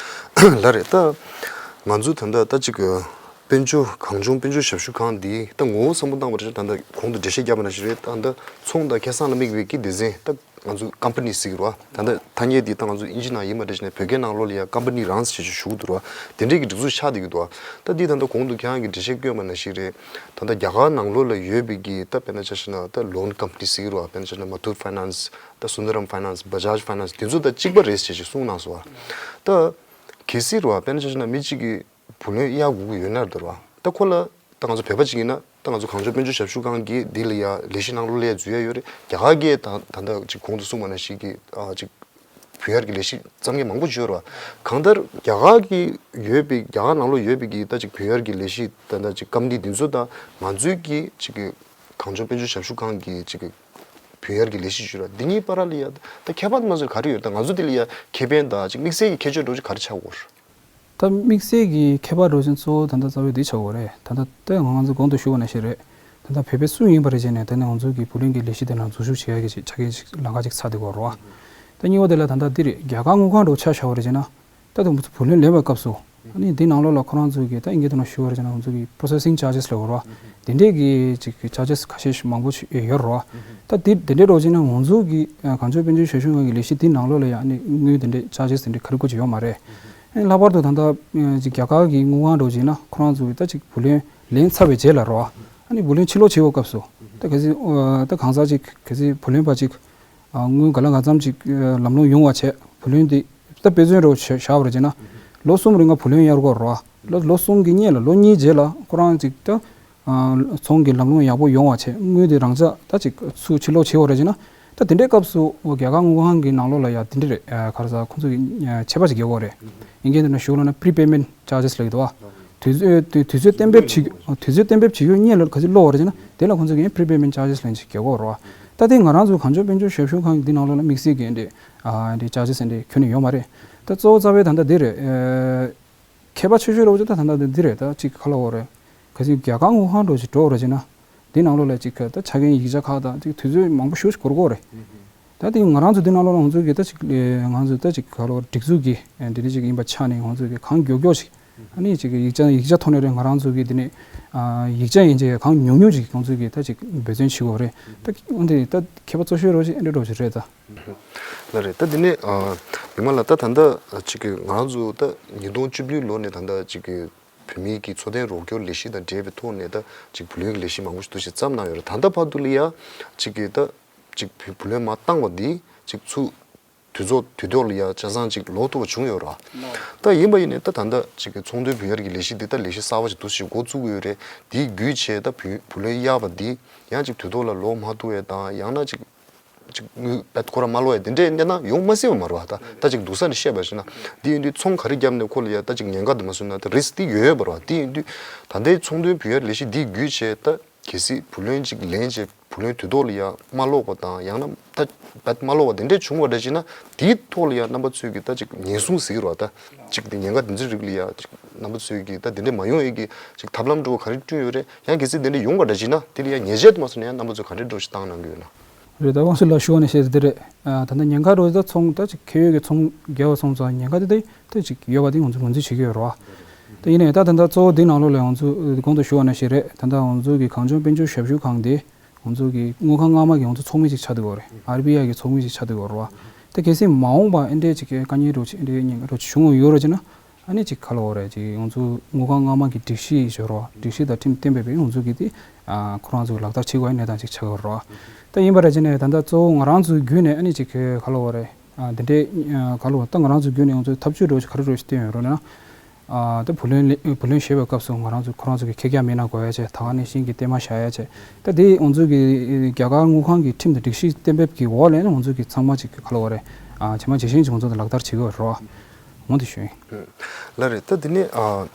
ལགས་རེད། ད་ང་ཚོ་ད་ལྟ་ད་ཅིག་དཔལ་འབྱོར་གངས་ལྗོངས་དཔལ་འབྱོར་ཞབས་ཞུ་ཁང་འདི་ད་ངོ་བོ་བཟང་པོ་བཏང་བ་རེད། ད་ལྟ་གོང་དུ་འགྲེལ་བཤད་བརྒྱབ་པ་ནང་བཞིན་རེད། ད་ལྟ་ཚོང་དང་ཁེ་བཟང་ལ་དམིགས་པའི་གི་སྡེ་ཚན་ད་ང་ཚོ་ཀམ་པ་ནི་ཟེར་གི་རེད་བ། ད་ལྟ་ཐ་སྙད་འདི་ད་ང་ཚོ་ཨིན་ཇི་ནང་ཡིན་པ་འདྲ་ཞིག་ནས་བོད་སྐད་ནང་ལོགས་ལ་ཡ་ཀམ་པ་ནི་རང་ཟེར་ཞིག་ཞུ་གི་འདུག་རེད་བ། དེ་འདྲའི་གི་སྒྲིག་འཛུགས་ཆགས་བསྡད་ཀྱི་འདུག་བ། ད་འདི་ད་ལྟ་གོང་དུ་ཁྱེད་རང་གི་འགྲེལ་བཤད་བསྐྱོན་པ་ནང་བཞིན་རེད། ད་ལྟ་རྒྱ་གར་ནང་ལོགས་ལ་ཡོད་པའི་གི་ད་དཔེར་ན་ཆ་བཞག་ན་ད་ལོན་ཀམ་པ་ནི་ཟེར་གི་རེད་བ། དཔེར་ན་ཆ་བཞག་ན་མ་ཐུར་ཕའི་ནན་སི། ད་སུན་དརམ་ཕའི་ནན་སི། བ་ཇཱཇ་ཕའི་ནན་སི་དེ་ཚོ་ད་གཅིག་པ་རེད་ཅེས་ཅིག་གསུངས་གནང་སོང་བ། ད་གལ་སྲིད་རེད་བ། དཔེར་ན་ཆ་བཞག་ན་མི་གཅིག་གིས་བུ་ལོན་གཡར་དགོས་ཀྱི་ཡོད་ན་རེད་བ། ད་ཁོ་ལ་ད་ང་ཚོ་བོད་པ་གཅིག་ཡིན་ན་ད་ང་ཚོ་གངས་ལྗོངས་དཔལ་འབྱོར་ཞབས་ཞུ་ཁང་གིས་འདི་ལ་ཡ་ལས་གཞི་ནང་ལོགས་ལ་ཡ་འཛུལ་ཡ་ཡོད་རེད། རྒྱ་གར་གྱིས་ད་ད་ལྟ་ཅིག་གོང་དུ་གསུངས་པ་ནང་བཞིན་གྱི་ཨ་ཅིག་བུད་ཡར་གྱི་ལས་གཞི་བརྩམ་མཁན་མང་པོ་ཅིག་ཡོད་རེད་བ། གང་ལྟར་རྒྱ་གར་གྱི་ཡོད་པའི་རྒྱ་གར་ནང་ལོགས་ཡོད་པའི་གི་ད་ཅིག་བུད་ཡར་གྱི་ལས་གཞི་ད་ད་ཅིག་ཀམ་པ་ནི་འདི་ཚོ་དང་ང་ཚོའི་གི་ཅིག་གི་གངས་ལྗོངས་དཔལ་འབྱོར་ཞབས་ཞུ་ཁང་གི་ཅིག་གི་བུད་ཡར་གྱི་ལས་གཞི་ཅིག་ཡོད་རེད་བ། འདི་གཉིས་བར་ལ་ཡ་ད་ཁྱད་པར་མ་ཟེར་ག་རེ་ཡོད་རེད། ད་ང་ཚོ་འདི་ལ་ཡ་ཁེ་ཕན་དང་ཅིག་དམིགས་བསལ་གྱི་ཁྱད་ཆོས་འདྲ་བོ་ཅིག་ག་རེ་ཆགས་ཀྱི་ཡོད་རེད། ད་དམིགས་བསལ་གྱི་ཁྱད་པར་འགྲོ་ཆེན་གཙོ་བོ་ད་ལྟ་རྩ་བའི་འདི་ཆགས་ཡོད་རེད། ད་ལྟ་ད་ང་ཚོ་གོང་དུ་ཞུས་པ་ནང་བཞིན་རེད། ད་ལྟ་བོད་པ་སུ་ཡིན་པ་རེད་བྱས་ནས་ད་ནི་ང་ཚོ་གི་བུ་ལོན་གྱི་ལས་གཞི་དེ་ནང་འཛུལ་ཞུགས་བྱེད་ཡ་གི་ཆ་རྐྱེན་ཅིག་ལམ་ཁ་ཅིག་ཚར་བསྡད་ཡོད་རེད་བ། ད་གཉིས་པ་དེ་ལ་ད་ལྟ་འདི་རེད། རྒྱ་གར་དངུལ་ཁང་འདྲ་བོ་ཆ་བཞག་པ་རེད་བྱས་ན། ད་དུང་བུ་ལོན་ལེན་པའི་སྐབས་སུ་ཨ་ནི་འདི་ནང་ལོགས་ལ་ཁོ་རང་ཚོ་གི་ད་ཨིན་སྐད་ཐོག་ནས་ཞུས་པ་རེད་བྱས་ན་ང་ཚོ་གི་processing charges ལབ་ཡོད་རེད་བ། དེ་འདྲས་ཀྱི་ཅིག་གི་charges ཁ་ཤས་ཤིག་མང་པོ་ཞིག་ཡོད་རེད་བ། ད་དེ་དེ་འདྲས་འགྲོ་བྱས་ན་ང་ཚོ་གི་གངས་ལྗོངས་དཔལ་འབྱོར་ཞབས་ཞུ་ཁང་གི་ལས་གཞི་འདི་ནང་ལོགས་ལ་ཡང་ཨ་ནི་དངུལ་དེ་འདྲས་charges དེ་འདྲས་ག་རེ་དགོས་ཀྱི་ཡོད་མ་རེད། ཨ་ནི་ལྷག་པར་དུ་ད་ལྟ་ཅིག་རྒྱ་གར་གྱི་དངུལ་ཁང་འདྲ་བོ་ཅིག་ཡིན་ན་ཁོ་རང་ཚོ་གི་ད་ཅིག་བུ་ལོན་ལེན་ཚར་བའི་རྗེས་ལ་རེད་བ། ཨ་ནི་བུ་ལོན་ཕྱིར་སློག་བྱེད་པའི་སྐབས་སུ་ད་གལ་སྲིད་ད་གང་ཟག་ཅིག་གལ་སྲིད་བུ་ལོན་པ་ཅིག་དངུལ་ག་ལ་གང་འཚམ་ཅིག་ལམ་ལྷོང་ཡོང་བ་བྱས་བུ་ལོན་དེ་ད་དཔེ་མཚོན་འདྲ་བོ་བཞག་པ་རེད་བྱས་ན། ལོ་གསུམ་རིང་ལ་བུ་ལོན་གཡར་དགོས་རེད་བ། ལོ་ལོ་གསུམ་གྱི་སྔོན་ལ་ལོ་གཉིས་རྗེས་ལ་ཁོ་རང་ཅིག་ད་ཚོང་གི་ལམ་ལྷོང་ཡག་པོ་ཡོང་བ་བྱས་དངུལ་དེ་རང་འཇགས་ད་ཅིག་ཚུར་ཕྱིར་སློག་བྱེད་དགོས་རེད་བྱས་ན། ད་དེ་འདྲའི་སྐབས་སུ་རྒྱ་གར་དངུལ་ཁང་གི་ནང་ལོགས་ལ་ཡ་དེ་འདྲ་རེད། ག་རེ་ཟ་ཁོང་ཚོ་གི་ཆད་པ་ཞིག་རྒྱག་དགོས་རེད། ཨིན་སྐད་ཐོག་ནས་ཞུ་ལབ་ན་prepayment charges ལབ་ཀྱི་འདུག་བ། དུས་ཚོད་དུས་ཚོད་གཏན་འབེབས་བྱེད་དུས་ཚོད་གཏན་འབེབས་བྱེད་ཡུལ་སྔོན་ལ་ག་ཚོད་སློག་པ་རེད་ཟེར་ན་དེ་ལ་ཁོང་ཚོ་གིས་prepayment charges ལབ་ཅིག་རྒྱག་གི་ཡོད་རེད་བ། ད་དེ་ང་རང་ཚོ་གངས་ལྗོངས་དཔལ་འབྱོར་ཞབས་ཞུ་ཁང་གི་འདི་ནང་ལོགས་ལ་དམིགས་བསལ་གྱི་འདི་ཨ་འདི་charges འདི་ཁྱོན་ནས་ཡོད་མ་རེད། ད་གཙོ་བོ་རྩ་བའི་ད་ལྟ་འདི་རེད། ཨེ་ཁྱད་པར་ཆེ་ཤོས་རེད་བ་ཅིག་ད་ད་ལྟ་འདི་རེད། ད་ཅིག་ག་ལབ་དགོས་རེད། གལ་སྲིད་རྒྱ་གར་དངུལ་ཁང་འདྲ་ཅིག་འགྲོ་དགོས་རེད་ཅེ་ན། འདི་ནང་ལོགས་ལ་ཅིག་ད་ཆ་རྐྱེན་ཡིག་ཆ་ཁག་དང་ཅིག་དུས་ཚོད་མང་པོ་ཞེ་པོ་ཅིག་འགོར་གྱི་ཡོད་རེད། ད་དེ་ང་རང་ཚོ་འདི་ནང་ལོགས་ལ་ང་ཚོ་གི་ད་ཅིག་ང་ཚོ་ད་ཅིག་ག་ལབ་དགོས་རེད། སྒྲིག་འཛུགས་ཀྱི་འདི་འདྲ་ཅིག་ཡིན་པ་ཆ་ནས་ང་ཚོ་གི་གང་མགྱོགས་མགྱོགས་ཅིག་ཨ་ནི་ཅིག་ཡིག་ཆ་ཡིག་ཆ་ཐོག་ནས་རེད། ང་རང་ཚོ་གི་འདི་ནས་ཨ་ཡིག་ཆ་ཡན་ཆད་གང་ཉུང་ཉུང་ཅིག་ང་ཚོ་གི་ད་ཅིག་འབད་བརྩོན་བྱེད་དགོས་རེད། ད་འོན་ཏེ་ད་ཁྱད་པར་གཙོ་ཤོས་རོ་ཅིག་ཨ་འདྲ་འགྲོ་ཅིག་རེད་ད། ལགས་རེད། ད་འདི་ནས་ཨ་མི་མང་ལགས་ད་ད་ལྟ་ཅིག་གི་ང་རང་ཚོ་ད་ཉིས་སྟོང་བཅུ་བདུན་ལོ་ནས་ད་ལྟ་ཅིག་གི་བོད་མིའི་གི་འཚོ་རྟེན་རོགས་སྐྱོར་ལས་གཞི་དང་འབྲེལ་བའི་ཐོག་ནས་ད་ཅིག་བུ་ལོན་གྱི་ལས་གཞི་མང་པོ་ཞིག་འདུ་ཤེས་བརྩམས་གནང་ཡོད་རེད། ད་ལྟ་བར་དུ་ལ་ཡ་ཅིག་གི་ད་ཅིག་བུ་བུ་ལོན་མར་བཏང་བ་འདི་ཅིག་ཚུར་དུས་ཚོད་དུས་ཐོག་ལ་ཡ་ཆ་ཚང་ཅིག་ལོག་ཐུབ་པ་བྱུང་ཡོད་རེད། ད་ཡིན་པ་ཡིན་ནའི་ད་ད་ལྟ་ཅིག་གི་ཚོང་དོན་བུ་ཡར་གྱི་ལས་གཞི་འདི་ད་ལས་གཞི་གསར་པ་ཞིག་འདུ་ཤེས་འགོ་བཙུགས་ཀྱི་ཡོད་རེད། འདིའི་བརྒྱུད་བྱས་ད་བུ་བུ་ལོན་གཡར་བ་འདི་ཡང་ཅིག་དུས་ཐོག་ལ་ལོག་མ་ཐུབ་པའི་དང་ཡང་ན་ཅིག་ཅིག་དངུལ་རྦད་ཁོ་རང་མ་ལོག་ཡ་དེ་འདྲའི་གནས་སྟངས་ཡོང་མ་སྲིད་པ་མ་རེད་བ། ད་ད་ཅིག་སྡུག་ས་ནས་བཤད་པ་ཞིག་ན་འདི་ཡིན་དུས་ཚོང་ག་རེ་བརྒྱབ་ནས་ཁོ་ལ་ཡ་ད་ཅིག་ཉེན་ཁ་དུ་མ་བཟོས་ན་ད་རིས་འདི་ཡོད་ཡོད་པ་རེད་བ། འདི་ཡིན་དུས་ད་ལྟའི་ཚོང་དོན་བུ་ཡར་ལས་གཞི་འདི་བརྒྱུད་བྱས་ད་གལ་སྲིད་བུ་ལོན་ཅིག་ལེན་བྱས་བུ་ལོན་དུས་ཐོག་ལ་ཡ་མ་ལོག་པ་དང་ཡང་ན་ད་རྦད་མ་ལོག་པ་དེ་འདྲས་བྱུང་བ་འདྲ་ཞིག་ན་དེའི་ཐོག་ལ་ཡ་རྣམ་པ་ཚོས་ཀྱི་ད་ཅིག་ཉེན་སྲུང་ཟེར་གི་རེད་བ། ད་ཅིག་དེ་ཉེན་ཁ་དེ་ཚོའི་རིགས་ལ་ཡ་ཅིག་རྣམ་པ་ཚོས་ཀྱི་ད་དེ་འདྲས་མ་ཡོང་ཡས་ཀྱི་ཅིག་ཐབས་ལམ་འདྲ་བོ་ག་རེ་བསྐྲུན་ཡོད་རེད། ཡང་གལ་སྲིད་དེ་འདྲས་ཡོང་བ་འདྲ་ཞིག་ན་དེ་ལ་ཡ་ཉེས་ཆད་དུ་མ་སོང་ན་ཡང་རྣམ་པ་ཚོས་ག་འདྲས་འདྲ་བོ་ཞིག་བཏང་གནང་གི་ཡོད་ན། རེད། ད་དབང་ཕྱུག་ལགས་ཞུ་བ་ནས་བཤད་དེ་རེད། ཨ་ད་ལྟ་ཉེན་ཁ་རོ་ད་ཚོང་ད་ཅིག་ཁེ་ཡོད་ཀྱི་ཚོང་རྒྱལ་བ་ཚོང་ཚོ་ཉེན་ཁ་དེ་དེ་ད་ཅིག་ཡོད་པ་དེ་ང་ཚོ་ངོས་འཛིན་བྱེད་ཀྱི་ཡོད་རེད་བ། ད་ཡིན་ནའི་ད་ད་ལྟ་གཙོ་བོ་འདི་ནང་ལོགས་ལ་ང་ཚོ་གོང་དུ་ཞུ་བ་ནང་བཞིན་རེད། ད་ལྟ་ང་ཚོ་གི་གངས་ལྗོངས་དཔལ་འབྱོར་ཞབས་ཞུ་ཁང་དེ་ང་ཚོ་གི་དངུལ་ཁང་མངའ་མ་གི་ང་ཚོ་ཚོགས་མི་ཅིག་ཆགས་བསྡད་ཡོད་རེད། ཨར་བི་ཨའི་གི་ཚོགས་མི་ཅིག་ཆགས་བསྡད་ཡོད་རེད་བ། ད་གལ་སྲིད་མ་འོངས་པ་ཨེ་འདྲས་ཅིག་གི་དཀའ་ངལ་རོ་ཅིག་ཨེ་འདྲས་ཉེན་ཁ་རོ་ཅིག་བྱུང་ཡོད་རོ་ཅིག་ན། ཨ་ནི་ཅིག་ག་ལབ་དགོས་རེད། ཅིག་ང་ཚོ་དངུལ་ཁང་མངའ་མ་གི་སྒྲིག་གཞི་ཞོར་བ་སྒྲིག་གཞི་དང་ཁྲིམས་གཏན་འབེབས་པས་ང་ཚོ་གི་དེ་ཨ་ཁོ་རང་ཚོ་གི་ལག་བསྟར་བྱེད་དགོས་ཡ་གནས་སྟངས་ཅིག་ཆགས་ཡོད་རེད་བ། ད་ཡིན་པ་རེད་ཅེ་ནས་ད་ལྟ་གཙོ་བོ་ང་རང་ཚོའི་བརྒྱུད་ནས་ཨ་ནི་ཅིག་ག་ལབ་དགོས་རེད། ཨ་དེ་འདྲའི་ཨ་ག་ལབ་དགོས་ད་ང་རང་ཚོའི་བརྒྱུད་ནས་ང་ཚོའི་ཐབས་ཇུས་འདྲ་བོ་ཅིག་ག་རེ་འདྲ་བོ་ཞིག་བཏོན་ཡོད་རེད་ན། ཨ་ད་བུ་ལོན་ལེ་བུ་ལོན་བཞེས་པའི་སྐབས་སུ་ང་རང་ཚོ་ཁོ་རང་ཚོ་གི་ཁེར་རྐྱང་མིན་ན་དགོས་ཡ་བྱས། ད་ག་ནང་བཞིན་གྱི་གཏའ་མ་བཞག་ཡ་བྱས། ད་དེ་ང་ཚོ་གི་རྒྱ་གར་དངུལ་ཁང་གི་ཁྲིམས་དང་སྒྲིག་གཞི་གཏན་འབེབས་ཀྱི་འོག་ལ་ནི་ང་ཚོ་གི་ཚང་མ་ཅིག་ག་ལབ་དགོས་རེད། ཨ་ཇི་མ་ཇི་བཞིན་ཅིག་ང་ཚོ་ལག་བསྟར་བྱེད་དགོས་རེད་བ། འོ་དེ་ཞུ་ཡིན། ལགས་རེད། ད་དེ་ནས་ཨ་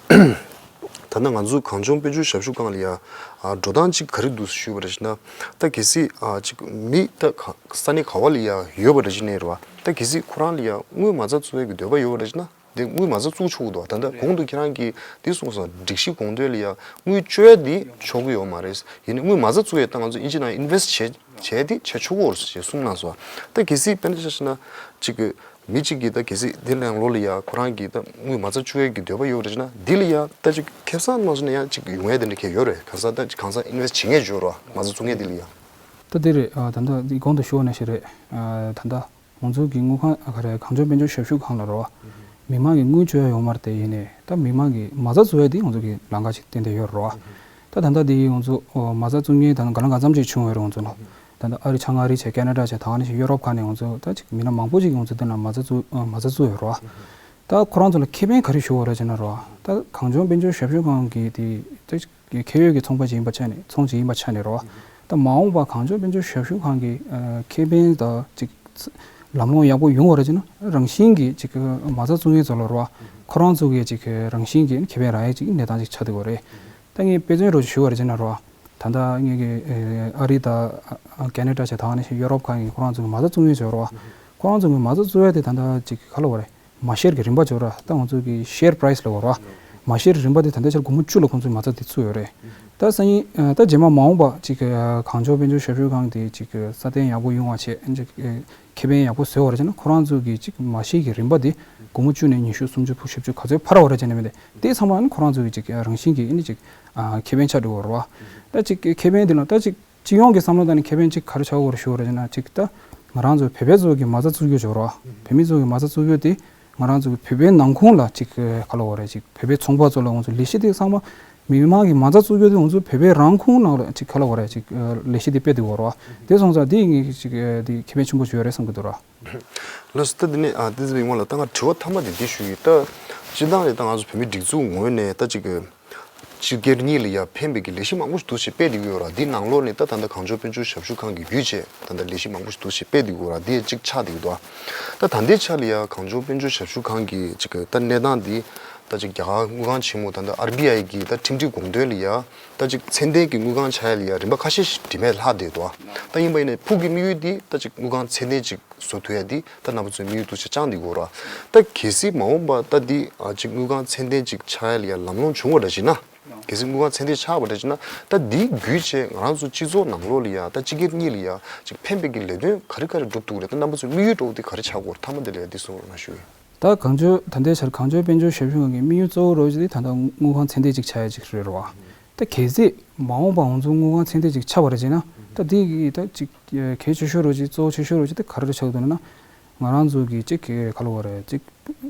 ད་ལྟ་ང་ཚོ་གངས་ལྗོངས་དཔལ་འབྱོར་ཞབས་ཞུ་ཁང་ལ་ཡ་ཨ་འགྲོ་སྟངས་གཅིག་ག་རེ་འདུག་ཞུས་པ་རེད་ཞེ་ན། ད་གལ་སྲིད་ཨ་གཅིག་མི་ད་ག་ས་གནས་ག་བ་ལ་ཡ་ཡོད་པ་རེད་ཞེ་ནས་རེད་བ། ད་གལ་སྲིད་ཁོ་རང་ལ་ཡ་དངུལ་མ་རྩ་བཙུགས་ཡས་ཀྱི་འདོད་པ་ཡོད་པ་རེད་ཞེ་ན། དེ་དངུལ་མ་རྩ་བཙུགས་ཆོག་གི་འདུག་ད་ལྟ་གོང་དུ་ཁྱེད་རང་གིས་འདི་གསུངས་སོང་། སྒྲིག་གཞི་དགོངས་དོན་ལ་ཡ་དངུལ་བཅོལ་འདི་ཆོག་གི་ཡོད་མ་རེད། ཡིན་ནའི་དངུལ་མ་རྩ་བཙུགས་ཡས་ད་ང་ཚོ་ཨིན་ཇི་ནང་ཨིན་ཝེ་སི་ཊི་བྱས་བྱས་ཏེ་བྱས་ཆོག་གི་ཡོད་རེད་ཞེས་གསུངས་གནང་སོང་། ད་གལ་སྲིད་དཔེར་ན་ཆ་བཞག་ན་ཅིག་གི་མི་གཅིག་གིས་ད་གལ་སྲིད་འདི་ནང་ལོགས་ལ་ཡ་ཁོ་རང་གིས་ད་དངུལ་མ་རྩ་བཅུག་ཡས་ཀྱི་འདོད་པ་ཡོད་རེད་ན། འདི་ལ་ཡ་ད་ཅིག་ཁེ་བཟང་གནང་སོང་ན་ཡང་ཅིག་ཡོང་ཡས་དེ་འདྲ་གས་ཡོད་རེད། གང་ཟག་ད་གང་ཟག་ཨིན་ཝེ་སི་ཊི་བྱེད་མཁན་ཡོད་རེད་བ། མ་རྩ་བཙུགས་མཁན་འདི་ལ་ཡ། ད་འདི་རེད། ཨ། ད་ལྟ་འདི་གོང་དུ་ཞུས་པ་ནང་བཞིན་རེད། ཨ། ད་ལྟ་ང་ཚོ་གི་དངུལ་ཁང་། ཨ། ག་རེ། གངས་ལྗོངས་དཔལ་འབྱོར་ཞབས་ཞུ་ཁང་ལ་རེད་བ། མི་མང་གི་དངུལ་བཅོལ་ཡ་ཡོད་མ་རེད་དེ། ཡིན་ནའི་ད་མི་མང་གི་མ་རྩ་བཙུགས་ཡ་དེ་ང་ཚོ་གི་ལམ་ཁ་ཅིག་ཏན་ཏན་ཡོད་རེད་བ། ད་ད་ལྟ་དེ་ང་ཚོ་མ་རྩ་བཙུགས་མཁན་ད་ལྟ་ག་ལ་གང་འཚམ་ཅིག་བྱུང་བ་རེད། ང་ཚོ་ནང་ད་ལྟ་ཨ་རི་ཆ། མངའ་རིས་བྱས། ཁེ་ན་ཌ་བྱས། ད་ག་ནང་བཞིན་ཡུ་རོབ་ཁག་ནས་ང་ཚོ་ད་ཅིག་མི་སྣ་མང་པོ་ཅིག་ང་ཚོ་འདི་ལ་མ་རྩ་བཙུགས། མ་རྩ་བཙུགས་ཡོད་རེད་བ། ད་ཁོ་རང་ཚོ་ལ་ཁེ་ཕན་ག་རེ་ཞུ་བ་རེད་ཟེར་ན་རེད་བ། ད་གངས་ལྗོངས་དཔལ་འབྱོར་ཞབས་ཞུ་ཁང་གི་དེ་ད་ཅིག་ཁེ་ཡོད་ཀྱི་ཚོང་པ་ཅིག་ཡིན་པ་ཆ་ནས། ཚོང་ཅིག་ཡིན་པ་ཆ་ནས་རེད་བ། ད་མ་འོངས་པ་གངས་ལྗོངས་དཔལ་འབྱོར་ཞབས་ཞུ་ཁང་གི། ཨ། ཁེ་ཕན་ད་ཅིག་ལམ་ལྷོང་ཡག་པོ་ཡོང་བ་རེད་ཅེ་ན། རང་བཞིན་གྱིས་ཅིག་མ་རྩ་བཙུགས་མཁན་ཚོ་ལ་རེད་བ། ཁོ་རང་ཚོ་གིས་ཅིག་རང་བཞིན་གྱིས་ཁེ་ཕན་རག་ཡས་ཅིག་གནས་སྟངས་ཅིག་ཆགས་བསྡད་ཡོད་རེད། ད་ངས་དཔེ་མཚོན་རོགས་ཅིག་ཞུ་བ་རེད་ཅེ་ན་རེད་བ། ད་ལྟ་ངེད་ཀྱི། ཨ། ཨ་རི་དང་། ཨ། ཁེ་ན་ཌ་བྱས། ད་ག་ནང་བཞིན་ཡུ་རོབ་ཁག་གི་ཁོ་རང་ཚོ་གི་མ་རྩ་བཙུགས་མཁན་ཚོ་རེད་བ། ཁོ་རང་ཚོ་གི་མ་རྩ་བཙུགས་ཡས་དེ་ད་ལྟ་ཅིག་ག་ལབ་དགོས་རེད། མ་ཤེར་གྱི་རིན་པ་ཅིག་ཡོད་རེད། ད་ང་ཚོ་གི་ཤེར་པ་རའི་སི་ལབ་དགོས་རེད་བ། མ་ཤེར་རིན་པ་དེ་ད་ལྟའི་ཆར་སྒོར་མོ་བཅུ་ལ་ཁོང་ཚོས་མ་རྩ་དེ་བཙུགས་ཡོད་རེད། ད་སང་ཉིན། ཨ། ད་རྗེས་མ་མ་འོངས་པ་ཅིག་གི། ཨ། གངས་ལྗོངས་དཔལ་འབྱོར་ཞབས་ཞུ་ཁང་དེ་ཅིག་གི་སྲ་བརྟན་ཡག་པོ་ཡོང་བ་བྱས། ཨ། ཅིག་ཁེ་ཕན་ཡག་པོ་བཟོ་བ་རེད་ཅེ་ན། ཁོ་རང་ཚོ་གི་ཅིག་མ་ཤེར་གྱི་རིན་པ་དེ་སྒོར་མོ་བཅུ་ནས་ཉི་ཤུ། སུམ་ཅུ། ཕོ། བཞི་བཅུ་ག་ཚོད་འཕར་བ་རེད་ཅེ་ན། མི་དེ་དེ་ཚང་མ་ཨ་ནི་ཁོ་རང་ཚོ་གི་ཅིག་རང་བཞིན་གྱིས་ཨ་ནི་ཅིག་ཨ། ཁེ་ཕན་ཆགས་འགྲོ་གི་རེད་བ། ད་ཅིག་ཁེ་ཕན་དེ་ལ་ད་ཅིག་སྤྱི་ཡོངས་ཀྱི་བསམ་བློ་བཏང་ནས་ཁེ་ཕན་ཅིག་ག་རེ་ཆགས་ཀྱི་ཡོད་རེད་ཞུ་བ་རེད་ཅེ་ན། ཅིག་ད་ང་རང་ཚོ་བོད་པའི་ཚོ་གི་མ་རྩ་བཙུགས་རྒྱུ་ཅིག་ཡོད་རེད་བ། བོད་མི་ཚོ་གི་མ་རྩ་བཙུགས་རྒྱུ་དེ་ང་རང་ཚོ་གི་བོད་པའི་ནང་ཁོངས་ལ་ཅིག་ག་ལབ་དགོས་རེད། ཅིག་བོད་པའི་ཚོང་པ་ཚོ་ལ་ང་ཚོ་ལས་གཞི་དེ་ཚང་མ་མི་མང་གི་མ་རྩ་བཙུགས་རྒྱུ་དེ་ང་ཚོ་བོད་པའི་རང་ཁོངས་ནང་ལ་ཅིག་ག་ལབ་དགོས་རེད། ཅིག་ལས་གཞི་དེ་སྤེལ་བསྡད་ཡོད་རེད་བ། དེ་སོང་ཙང་དེ་ངས་ཅིག་དེ་ཁེ་ཕན་ཆེན་པོ་ཞིག་ཡོད་རེད་བསམ་གྱི་འདུག་ར། ལགས་སོ། ད་འདི་ནས། ཨ། བསྟན་འཛིན་པའི་ངོས་ལ་ད་ང་དྲི་བ་མཐའ་མ་དེ་འདི་ཞུ་ཡིན། ད་སྤྱིར་བཏང་ནས་ད་ང་ཚོ་བོད་མིའི་སྒྲིག་འཛུགས་ངོས་ནས་ད་ཅིག་གི་སྤྱི་སྒེར་གཉིས་ལ་ཡ་ཕན་པའི་གི་ལས་གཞི་མང་པོ་ཞིག་འདུག་སེ་སྤེལ་བསྡད་ཀྱི་ཡོད་ར། འདི་ནང་ལོགས་ནས་ད་ད་ལྟ་གངས་ལྗོངས་དཔལ་འབྱོར་ཞབས་ཞུ་ཁང་གིས་བརྒྱུད་བྱས་ད་ལྟ་ལས་གཞི་མང་པོ་ཞིག་འདུག་སེ་སྤེལ་བསྡད་ཀྱི་ཡོད་ར། འདི་ཅིག་ཆགས་བསྡད་ཀྱི་འདུག་ད་ད་ལྟའི་ཆ་ལ་ཡ་གངས་ལྗོངས་དཔལ་འབྱོར་ཞབས་ཞུ་ཁང་གི་ཅིག་གི་ད་གནས་སྟངས་འདི་ད་ཅིག་རྒྱ་གར་དངུལ་ཁང་ཆེན་མོ་ད་ལྟ་ཨར་བི་ཨའི་གི་ད་ཁྲིམས་སྒྲིག་དགོངས་དོན་ལ་ཡ་ད་ཅིག་ཚད་ལྡན་གྱི་དངུལ་ཁང་ཆགས་ཡ་ལ་ཡ་རིམ་པ་ཁ་ཤས་ཤིག་དྲི་མས་ལྷག་བསྡད་འདུག་ད་ཡིན་པ་ཡིན་ནའི་ཕུགས་ཀྱི་དམིགས་ཡུལ་འདི་ད་ཅིག་དངུལ་ཁང་ཚད་ལྡན་ཅིག་བཟོ་ཐུབ་ཡ་འདི་ད་རྣམ་པ་ཚོས་དམིགས་ཡུལ་འདུག་སེ་བཅངས་བསྡད་ཀྱི་ཡོད་ར། ད་གལ་སྲིད་མ་འོངས་པ་ད་འདི་ཨ་ཅིག་དངུལ་ཁང་ཚད་ལྡན་ཅིག་ཆགས་ཡ་ལ་ཡ་ལམ་ལྷོང་བྱུང་བ་འདྲ་ཞིག་ན། གལ་སྲིད་དངུལ་ཁང་ཚད་ལྡན་ཆགས་པ་འདྲ་ཞིག་ན། ད་འདི་བརྒྱུད་བྱས་ང་རང་ཚོ་སྤྱི་ཚོགས་ནང་ལོགས་ལ་ཡ་ད་སྤྱི་སྒེར་གཉིས་ལ་ཡ་ཅིག་ཕན་པའི་གི་ལས་དོན་ག་རེ་ག་རེ་སྒྲུབ་ཐུབ་ཀྱི་རེད། ད་རྣམ་པ་ཚོའི་དམིགས་ཡུལ་འདྲ་བོ་འདི་ག་རེ་ཆགས་ཀྱི་ཡོད་རེད། མཐའ་མ་འདི་ལ་ཡ་འདི་གསུང་རོགས་གནང་ཞུ་ཡིན། ད་གངས་ལྗོངས། ད་ལྟའི་ཆར་གངས་ལྗོངས་དཔལ་འབྱོར་ཞབས་ཞུ་ཁང་གི་དམིགས་ཡུལ་གཙོ་བོ་རོགས་ཅིག་དེ་ད་ལྟ་དངུལ་ཁང་ཚད་ལྡན་ཅིག་ཆགས་ཡ་ཅིག་རེད་རོ། ད་གལ་སྲིད་མ་འོངས་པ་ང་ཚོ་དངུལ་ཁང་ཚད་ལྡན་ཅིག་ཆགས་པ་རེད་ཅེ་ན། ད་དེ་གི་ད་ཅིག་གལ་ཆེ་ཤོས་རོགས་ཅིག་གཙོ་བོ་ཆེ་ཤོས་རོགས་ཅིག་དེ་ག་རེ་རེད་ཆགས་འདུག་ན། ང་རང་ཚོ་གི་ཅིག་ག་ལབ་དགོས་རེད། ཅིག་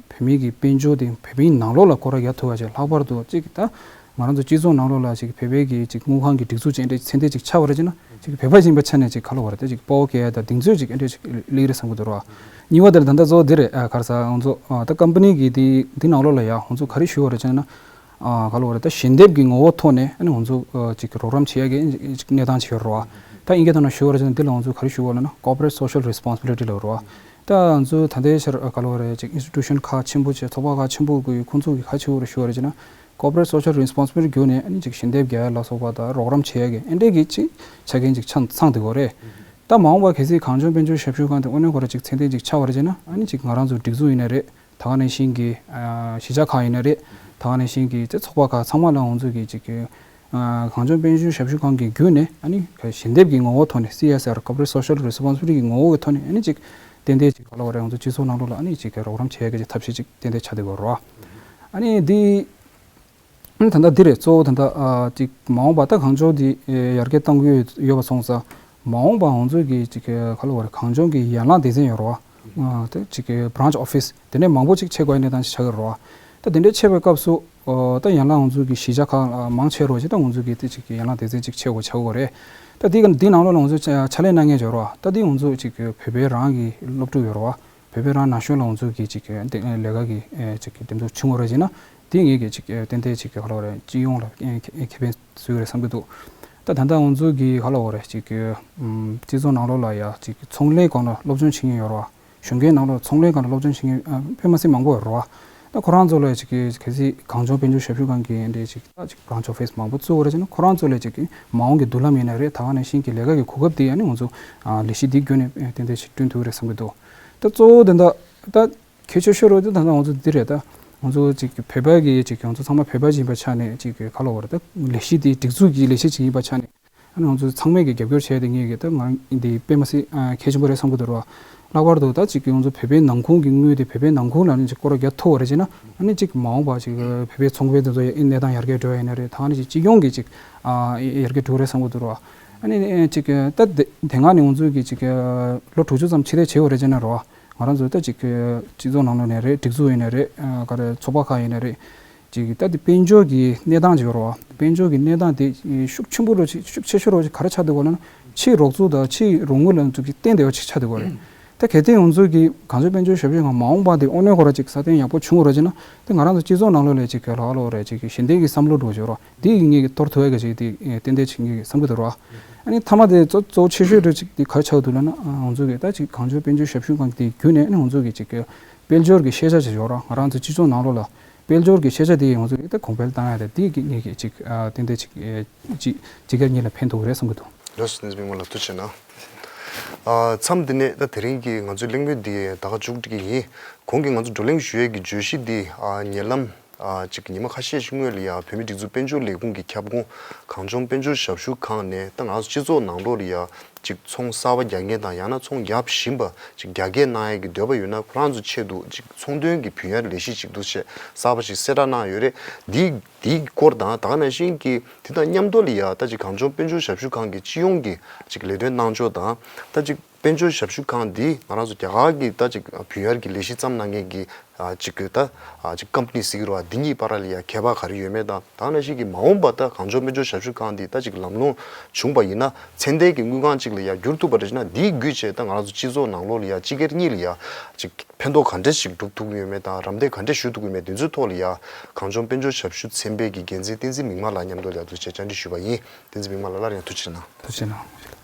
བོད་མི་གི་དཔལ་འབྱོར་དེ་བོད་པའི་ནང་ལོགས་ལ་སྐོར་ར་རྒྱག་ཐུབ་པ་ཅིག་ལྷག་པར་དུ་ཅིག་ད་ང་རང་ཚོ་སྤྱི་ཚོགས་ནང་ལོགས་ལ་ཅིག་བོད་པའི་གི་ཅིག་དངུལ་ཁང་གི་སྒྲིག་འཛུགས་ཅིག་འདྲ་ཚད་ལྡན་ཅིག་ཆགས་པ་རེད་ཅེ་ན། ཅིག་བོད་པ་ཡིན་པའི་ཆ་ནས་ཅིག་ག་ལབ་དགོས་རེད། ད་ཅིག་དཔའ་བོ་སྐྱེ་ཡ་དང་གདེང་ཚོད་ཅིག་འདྲ་ཅིག་སླེབས་ཀྱི་རེད་བསམ་གྱི་འདུག་ར། གཉིས་པ་དེ་ལ་ད་ལྟ་གཙོ་བོ་འདི་རེད། ཨ། ག་རེ་ཟེར། ང་ཚོ་ཨ་ད་ཀམ་པ་ནི་གི་དེ་འདི་ནང་ལོགས་ལ་ཡ་ང་ཚོ་ག་རེ་ཞུ་བ་རེད་ཅེ་ན། ཨ། ག་ལབ་དགོས་རེད། ད་ཞལ་འདེབས་ཀྱི་ངོ་བོ་ཐོག་ནས་ཨ་ནི་ང་ཚོ་ཨ་ཅིག་རོགས་རམ་བྱེད་ཡ་གི་ཅིག་གནས་སྟངས་ཅིག་ཡོད་རེད་བ། ད་ཨིན་སྐད་ཐོག་ནས་ཞུ་བ་རེད་ཅེ་ན། འདི་ལ་ང་ཚོ་ག་རེ་ཞུ་བ་ལབ་ན། Corporate Social Responsibility ལབ་རེད་བ། ད་ང་ཚོ་ད་ལྟའི་ཆར་ག་ལབ་དགོས་རེད། ཅིག་ཨིན་སི་ཊི་ཊུ་ཤན་ཁག་ཆེན་པོ་བྱས། ཚོགས་པ་ཁག་ཆེན་པོ་གི་ཁོང་ཚོ་གི་ག་རེ་བྱེད་དགོས་རེད་ཞུ་བ་རེད་ཅེ་ན། Corporate Social Responsibility བརྒྱུད་ནས་ཨ་ནི་ཅིག་ཞལ་འདེབས་རྒྱག་ཡ་ལ་སོགས་པ་དང་རོགས་རམ་བྱེད་ཡ་གི་ཨེ་འདྲས་ཀྱི་ཅིག་ཆ་རྐྱེན་ཅིག་ཆགས་ཚང་བསྡད་ཡོད་རེད། ད་མ་འོངས་པ་གལ་སྲིད་གངས་ལྗོངས་དཔལ་འབྱོར་ཞབས་ཞུ་ཁང་དེ་དངོས་གནས་ཁོ་རང་ཅིག་ཚད་ལྡན་ཅིག་ཆགས་པ་རེད་ཅེ་ན། ཨ་ནི་ཅིག་ང་རང་ཚོ་སྒྲིག་འཛུགས་ཡིན་ན་རེད། ད་ག་ནང་བཞིན་གྱི་ཨ་གཞིས་ཆགས་ཁག་ཡིན་ན་རེད། ད་ག་ནང་བཞིན་གྱི་ཅིག་ཚོགས་པ་ཁག་ཚང་མ་ལ་ང་ཚོ་གི་ཅིག་གི་ཨ་གངས་ལྗོངས་དཔལ་འབྱོར་ཞབས་ཞུ་ཁང་གི་བརྒྱུད་ནས་ཨ་ནི་ཞལ་འདེབས་ཀྱི་ངོ་བོ་ཐོག་ནས། སི་ཨེས་ཨར། Corporate Social Responsibility གི་ངོ་བོ་གི་ཐོག་ནས་ཨ་ནི་ཅིག་ཏན་ཏན་ཅིག་ག་ལབ་དགོས་རེད། ང་ཚོ་སྤྱི་ཚོགས་ནང་ལོགས་ལ་ཨ་ནི་ཅིག་གི་རོགས་རམ་བྱེད་ཡ་གི་ཅིག་ཐབས་ཤེས་ཅིག་ཏན་ཏན་ཆགས་བསྡད་ཡོད་རེད་བ། ཨ་ནི་འདི། ཨ་ནི་ད་ལྟ་འདི་རེད། གཙོ་བོ་ད་ལྟ་ཨ་ཅིག་མ་འོངས་པ་ད་གངས་ལྗོངས་འདི་ཨེ་ཡར་རྒྱས་གཏང་གི་ཡོད་པ་སོང་ཙང་། མ་འོངས་པ་ང་ཚོ་གི་ཅིག་ག་ལབ་དགོས་རེད། གངས་ལྗོངས་ཀྱི་ཡན་ལག་སྡེ་ཚན་ཡོད་རེད་བ། ཨ་ད་ཅིག་གི་branch office དེ་འདྲས་མང་པོ་ཅིག་ཕྱེ་དགོས་ཡ་གནས་སྟངས་ཅིག་ཆགས་ཀྱི་རེད་བ། ད་དེ་འདྲས་ཕྱེ་བའི་སྐབས་སུ་ཨོ་ད་ཡན་ལག་ང་ཚོ་གི་གཞིས་ཆགས་ཁག་ཨ་མང་ཆེ་རོགས་ཅིག་ད་ང་ཚོ་གི་དེ་ཅིག་གི་ཡན་ལག་སྡེ་ཚན་ཅིག་ཕྱེ་དགོས་ཆགས་ཀྱི་རེད། ད་དེ་ག་འདི་ནང་ལོགས་ལ་ང་ཚོ་ཕྱ་ཕྱག་ལས་གནང་མཁན་ཅིག་ཡོད་རེད་བ། ད་དེ་ང་ཚོ་ཅིག་གི་བོད་པའི་རང་གི་སློབ་ཕྲུག་ཡོད་རེད་བ། བོད་པའི་རང་ན་གཞོན་ལ་ང་ཚོ་གི་ཅིག་གི་ལས་ཀ་གི་ཨེ་ཅིག་གི་འདེམས་ཐོན་བྱུང་བ་རེད་ཅེ་ན། དེ་ངེད་ཀྱི་ཅིག་ཨེ་ཏན་ཏན་ཅིག་གི་ག་ལབ་དགོས་རེད། སྤྱི་ཡོངས་ལ་ཨེ་ཁེ་ཨེ་ཁེ་ཕན་བཟོ་གི་རེད་བསམ་གྱི་འདུག་ད་ད་ལྟ་ང་ཚོ་གི་ག་ལབ་དགོས་རེད། ཅིག་གི་ཨམ་སྤྱི་ཚོགས་ནང་ལོགས་ལ་ཡ་ཅིག་གི་ཚོང་ལས་སྒང་ལ་སློབ་སྦྱོང་བྱེད་མཁན་ཡོད་རེད་བ། གཞོན་སྐྱེས་ནང་ལོགས་ཚོང་ལས་སྒང་ལ་སློབ་སྦྱོང་བྱེད་མཁན་ཨ་དཔེ་མ་སྲིད་མང་པོ་ཡོད་རེད་བ། ད་ཁོ་རང་ཚོ་ལ་ཅིག་གི་གལ་སྲིད་གངས་ལྗོངས་དཔལ་འབྱོར་ཞབས་ཞུ་ཁང་གི་འདྲའི་ཅིག་ད་ཅིག་branch office མང་པོ་བཙུགས་པ་རེད་ཅེ་ན། ཁོ་རང་ཚོ་ལ་ཅིག་གི་མ་འོངས་ཀྱི་མདུན་ལམ་ཡིན་ན་རེད། ད་ག་ནང་བཞིན་གྱི་ལས་ཀ་གི་གོ་སྐབས་དེ་ཨ་ནི་ང་ཚོ་ཨ་ལས་གཞི་འདི་བརྒྱུད་ནས་ཨེ་ཏན་ཏན་ཞིག་བསྐྲུན་ཐུབ་ཀྱི་རེད་བསམ་གྱི་འདུག་ད་གཙོ་བོ་དེ་འདྲ་ད། གལ་ཆེ་ཤོས་རུ་དེ་ད་ལྟ་ང་ཚོ་འདི་རེད། ད་ང་ཚོ་ཅིག་བོད་པ་གི་ཅིག་ང་ཚོ་ཚང་མ་བོད་པ་ཅིག་ཡིན་པ་ཆ་ནས་ཅིག་ག་ལ་བར་ད་ལས་གཞི་དེ་སྒྲིག་འཛུགས་ཀྱི་ལས་གཞི་ཅིག་ཡིན་པ་ཆ་ནས། ཨ་ནི་ང་ཚོ་ཚང་མས་ཀྱི་རྒྱབ་སྐྱོར་བྱས་ཏེ་ངེད་ཀྱི་ད་ང་འདི་དཔེ་མ་སྲིད་ཨ་གལ་ཆེན་པོ་རེད་བསམ་གྱི་འདུག་ར། ལྷག་པར་དུ་ད་ཅིག་ང་ཚོ་བོད་པའི་ནང་ཁོངས་ཀྱི་དངུལ་དེ་བོད་པའི་ནང་ཁོངས་ལ་ནི་ཅིག་སྐོར་ར་རྒྱག་ཐུབ་པ་རེད་ཅེ་ན། ཨ་ནི་ཅིག་མ་འོངས་པ་ཅིག་བོད་པའི་ཚོང་པ་དེ་ཚོ་ཡ་གནས་སྟངས་ཡར་རྒྱས་འགྲོ་ཡ་ཡིན་ན་རེད། ད་ནི་ཅིག་སྤྱི་ཡོངས་ཀྱི་ཅིག་ཨ་ཡར་རྒྱས་འགྲོ་རེད་བསམ་གྱི་འདུག་ར། ཨ་ནི་ཅིག་ད་དེ་དེ་སྔ་ནས་ང་ཚོ་གི་ཅིག་ལོ་དྲུག་ཅུ་ཙམ་ཕྱི་ལས་བྱས་ཡོད་རེད་ཅེ་ན་ར། ང་རང་ཚོ་ད་ཅིག་སྤྱི་ཚོགས་ནང་ལོགས་ནས་རེད། སྒྲིག་འཛུགས་ཡིན་ན་རེད། ག་རེ་ཚོགས་པ་ཁག་ཡིན་ན་རེད། ཅིག་ད་དེ་དཔལ་འབྱོར་གྱི་གནས་སྟངས་ཅིག་ཡོད་རེད་བ། དཔལ་འབྱོར་གྱི་གནས་སྟངས་དེ་ཤུགས་ཆེན་པོ་རུ་ཅིག་ཤུགས་ཆེ་ཤོས་རུ་ཅིག་ག་རེ་ཆགས་འདུག་གོ་ན། ཕྱིའི་རོགས་ཚོགས་དང་ཕྱིའི་རོགས་དངུལ་ལ་ཅིག་བརྟེན་བསྡད་པ་ཅིག་ཆགས་འདུག་གོ་རེད། ད་གལ་ཏེ་ང་ཚོ་གི་གངས་ལྗོངས་དཔལ་འབྱོར་ཞབས་ཞུ་ཁང་མ་འོངས་པ་དེ་དངོས་གནས་ཁོ་ར་ཅིག་སྲ་བརྟན་ཡག་པོ་བྱུང་རུ་ཅིག་ན། དེ་ང་རང་ཚོ་སྤྱི་ཚོགས་ནང་ལོགས་ལ་ཅིག་ག་ལ་ལོ་རེད། ཅིག་ཞི་བདེ་གི་བསམ་བློ་འགྲོ་ཆོག་ར། དེ་ཡིན་ངེས་ཀྱི་གཏོར་ཐུབ་ཡ་གི་ཅིག་དེ་ཏན་ཏན་ཅིག་ངེས་ཀྱི་བསམ་གྱི་འདུག་ར། ཨ་ནི་མཐའ་མ་དེ་གཙོ་གཙོ་ཆེ་ཤོས་རུ་ཅིག་དེ་ག་རེ་ཆགས་འདུག་ལབ་ན། ང་ཚོ་གི་ད་ཅིག་གངས་ལྗོངས་དཔལ་འབྱོར་ཞབས་ཞུ་ཁང་དེ་བརྒྱུད་ནས་ཨ་ནི་ང་ཚོ་གི་ཅིག་དཔལ་འབྱོར་གྱི་ཤེས་བྱ་ཅིག་ཡོད་ར། ང་རང་ཚོ་སྤྱི་ཚོགས་ནང་ལོགས་ལ། དཔལ་འབྱོར་གྱི་ཤེས་བྱ་དེ་ཡིས་ང་ཚོ་གིས་ད་གོང་འཕེལ་བཏང་ཡ་དེ་དེ་གི་ངེད་ཀྱིས་ཅིག་ཨ་ཏན་ཏན་ཅིག་ཨེ་ཅིག་ཅིག་གར་ངེད་ལ་ཕན་ཐོགས་རེད་བསམ་གྱི་འདུག་ལགས་སོ། བསྟན་འཛིན་མིག་དམར་ལགས་ཐུགས་རྗེ་གནང་། ཨ་མཚམས་འདི་ནས་ད་དེ་རིང་གི་ང་ཚོའི་གླེང་མོལ་འདི་ད་ག་མཇུག་སྒྲིལ་གྱི་ཡིན། གོང་གི་ང་ཚོ་བགྲོ་གླེང་ཞུ་ཡས་ཀྱི་བརྗོད་གཞི་འདི་ཨ་ཉེ་ལམ་ཨ་ཅིག་ཉི་མ་ཁ་ཤས་ཤིག་སྔོན་ལ་ཡ་བོད་མིའི་སྒྲིག་འཛུགས་དཔལ་འབྱོར་ལས་ཁུངས་ཀྱི་ཁྱབ་ཁོངས་གངས་ལྗོངས་དཔལ་འབྱོར་ཞབས་ཞུ་ཁང་ནས་ད་ང་ཚོ་སྤྱི་ཚོགས་ནང་ལོགས་ལ་ཡ་ཅིག་ཚོང་གསར་པ་རྒྱག་མཁན་དང་ཡང་ན་ཚོང་རྒྱག་བཞིན་པ་ཅིག་རྒྱ་སྐྱེད་གནང་ཡས་ཀྱི་འདོད་པ་ཡོད་ན་ཁོ་རང་ཚོ་ཆེད་དུ་ཅིག་ཚོང་དོན་གྱི་བུན་གཡར་ལས་གཞི་ཅིག་འདུག་བྱས་གསར་པ་ཞིག་གསལ་བསྒྲགས་གནང་ཡོད་རེད། འདིའི་འདིའི་སྐོར་དང་ད་ག་ནང་བཞིན་གྱི་དེ་དང་མཉམ་དུ་ལ་ཡ་ད་ཅིག་གངས་ལྗོངས་དཔལ་འབྱོར་ཞབས་ཞུ་ཁང་གི་སྤྱི་ཡོངས་ཀྱི་ཅིག་ལས་དོན་གནང་ཕྱོགས་དང་ད་ཅིག་དཔལ་འབྱོར་ཞབས་ཞུ་ཁང་འདི་ང་རང་ཚོ་རྒྱ་གར་གྱི་ད་ཅིག་བུན་གཡར་གྱི་ལས་གཞི་བརྩམས་གནང་མཁན་གྱི་ཨ་ཅིག་གི་ད་ཨ་ཅིག་ཀམ་པ་ནི་ཟེར་གྱི་རེད་བ། འདི་གཉིས་བར་ལ་ཡ་ཁྱད་པར་ག་རེ་ཡོད་མེད་དང་ད་ག་ནང་བཞིན་གྱི་མ་འོངས་པ་ད་གངས་ལྗོངས་དཔལ་འབྱོར་ཞབས་ཞུ་ཁང་འདི་ད་ཅིག་ལམ་ལྷོང་བྱུང་བ་ཡིན་ན་ཚན་ལྡན་གྱི་དངུལ་ཁང་ཅིག་ལ་ཡ་འགྱུར་ཐུབ་པ་རེད་ཅེ་ན། འདིའི་བརྒྱུད་བྱས་ད་ང་རང་ཚོ་སྤྱི་ཚོགས་ནང་ལོགས་ལ་ཡ་སྤྱི་སྒེར་གཉིས་ལ་ཡ་ཅིག་ཕན་ཐོགས་ག་འདྲས་ཞིག་སྒྲུབ་ཐུབ་ཀྱི་ཡོད་མེད་དང་རམ་འདེགས་ག་འདྲས་ཞུ་ཐུབ་ཀྱི་ཡོད་མེད་འདི་ཚོའི་ཐོག་ལ་ཡ་གངས་ལྗོངས་དཔལ་འབྱོར་ཞབས་ཞུ་ཚན་པའི་གི་འགན་འཛིན་བསྟན་འཛིན་མིག་དམར་ལགས་མཉམ་དུ་ལ་ཡ་ཐུགས་རྗེ་ཆེ་བཅར་འདྲི་ཞུས་པ་ཡིན། བསྟན་འཛིན་མིག་དམར་ལགས་སླར་ཡང་ཐུགས་རྗེ་གནང་། ཐུགས་རྗེ་གནང་།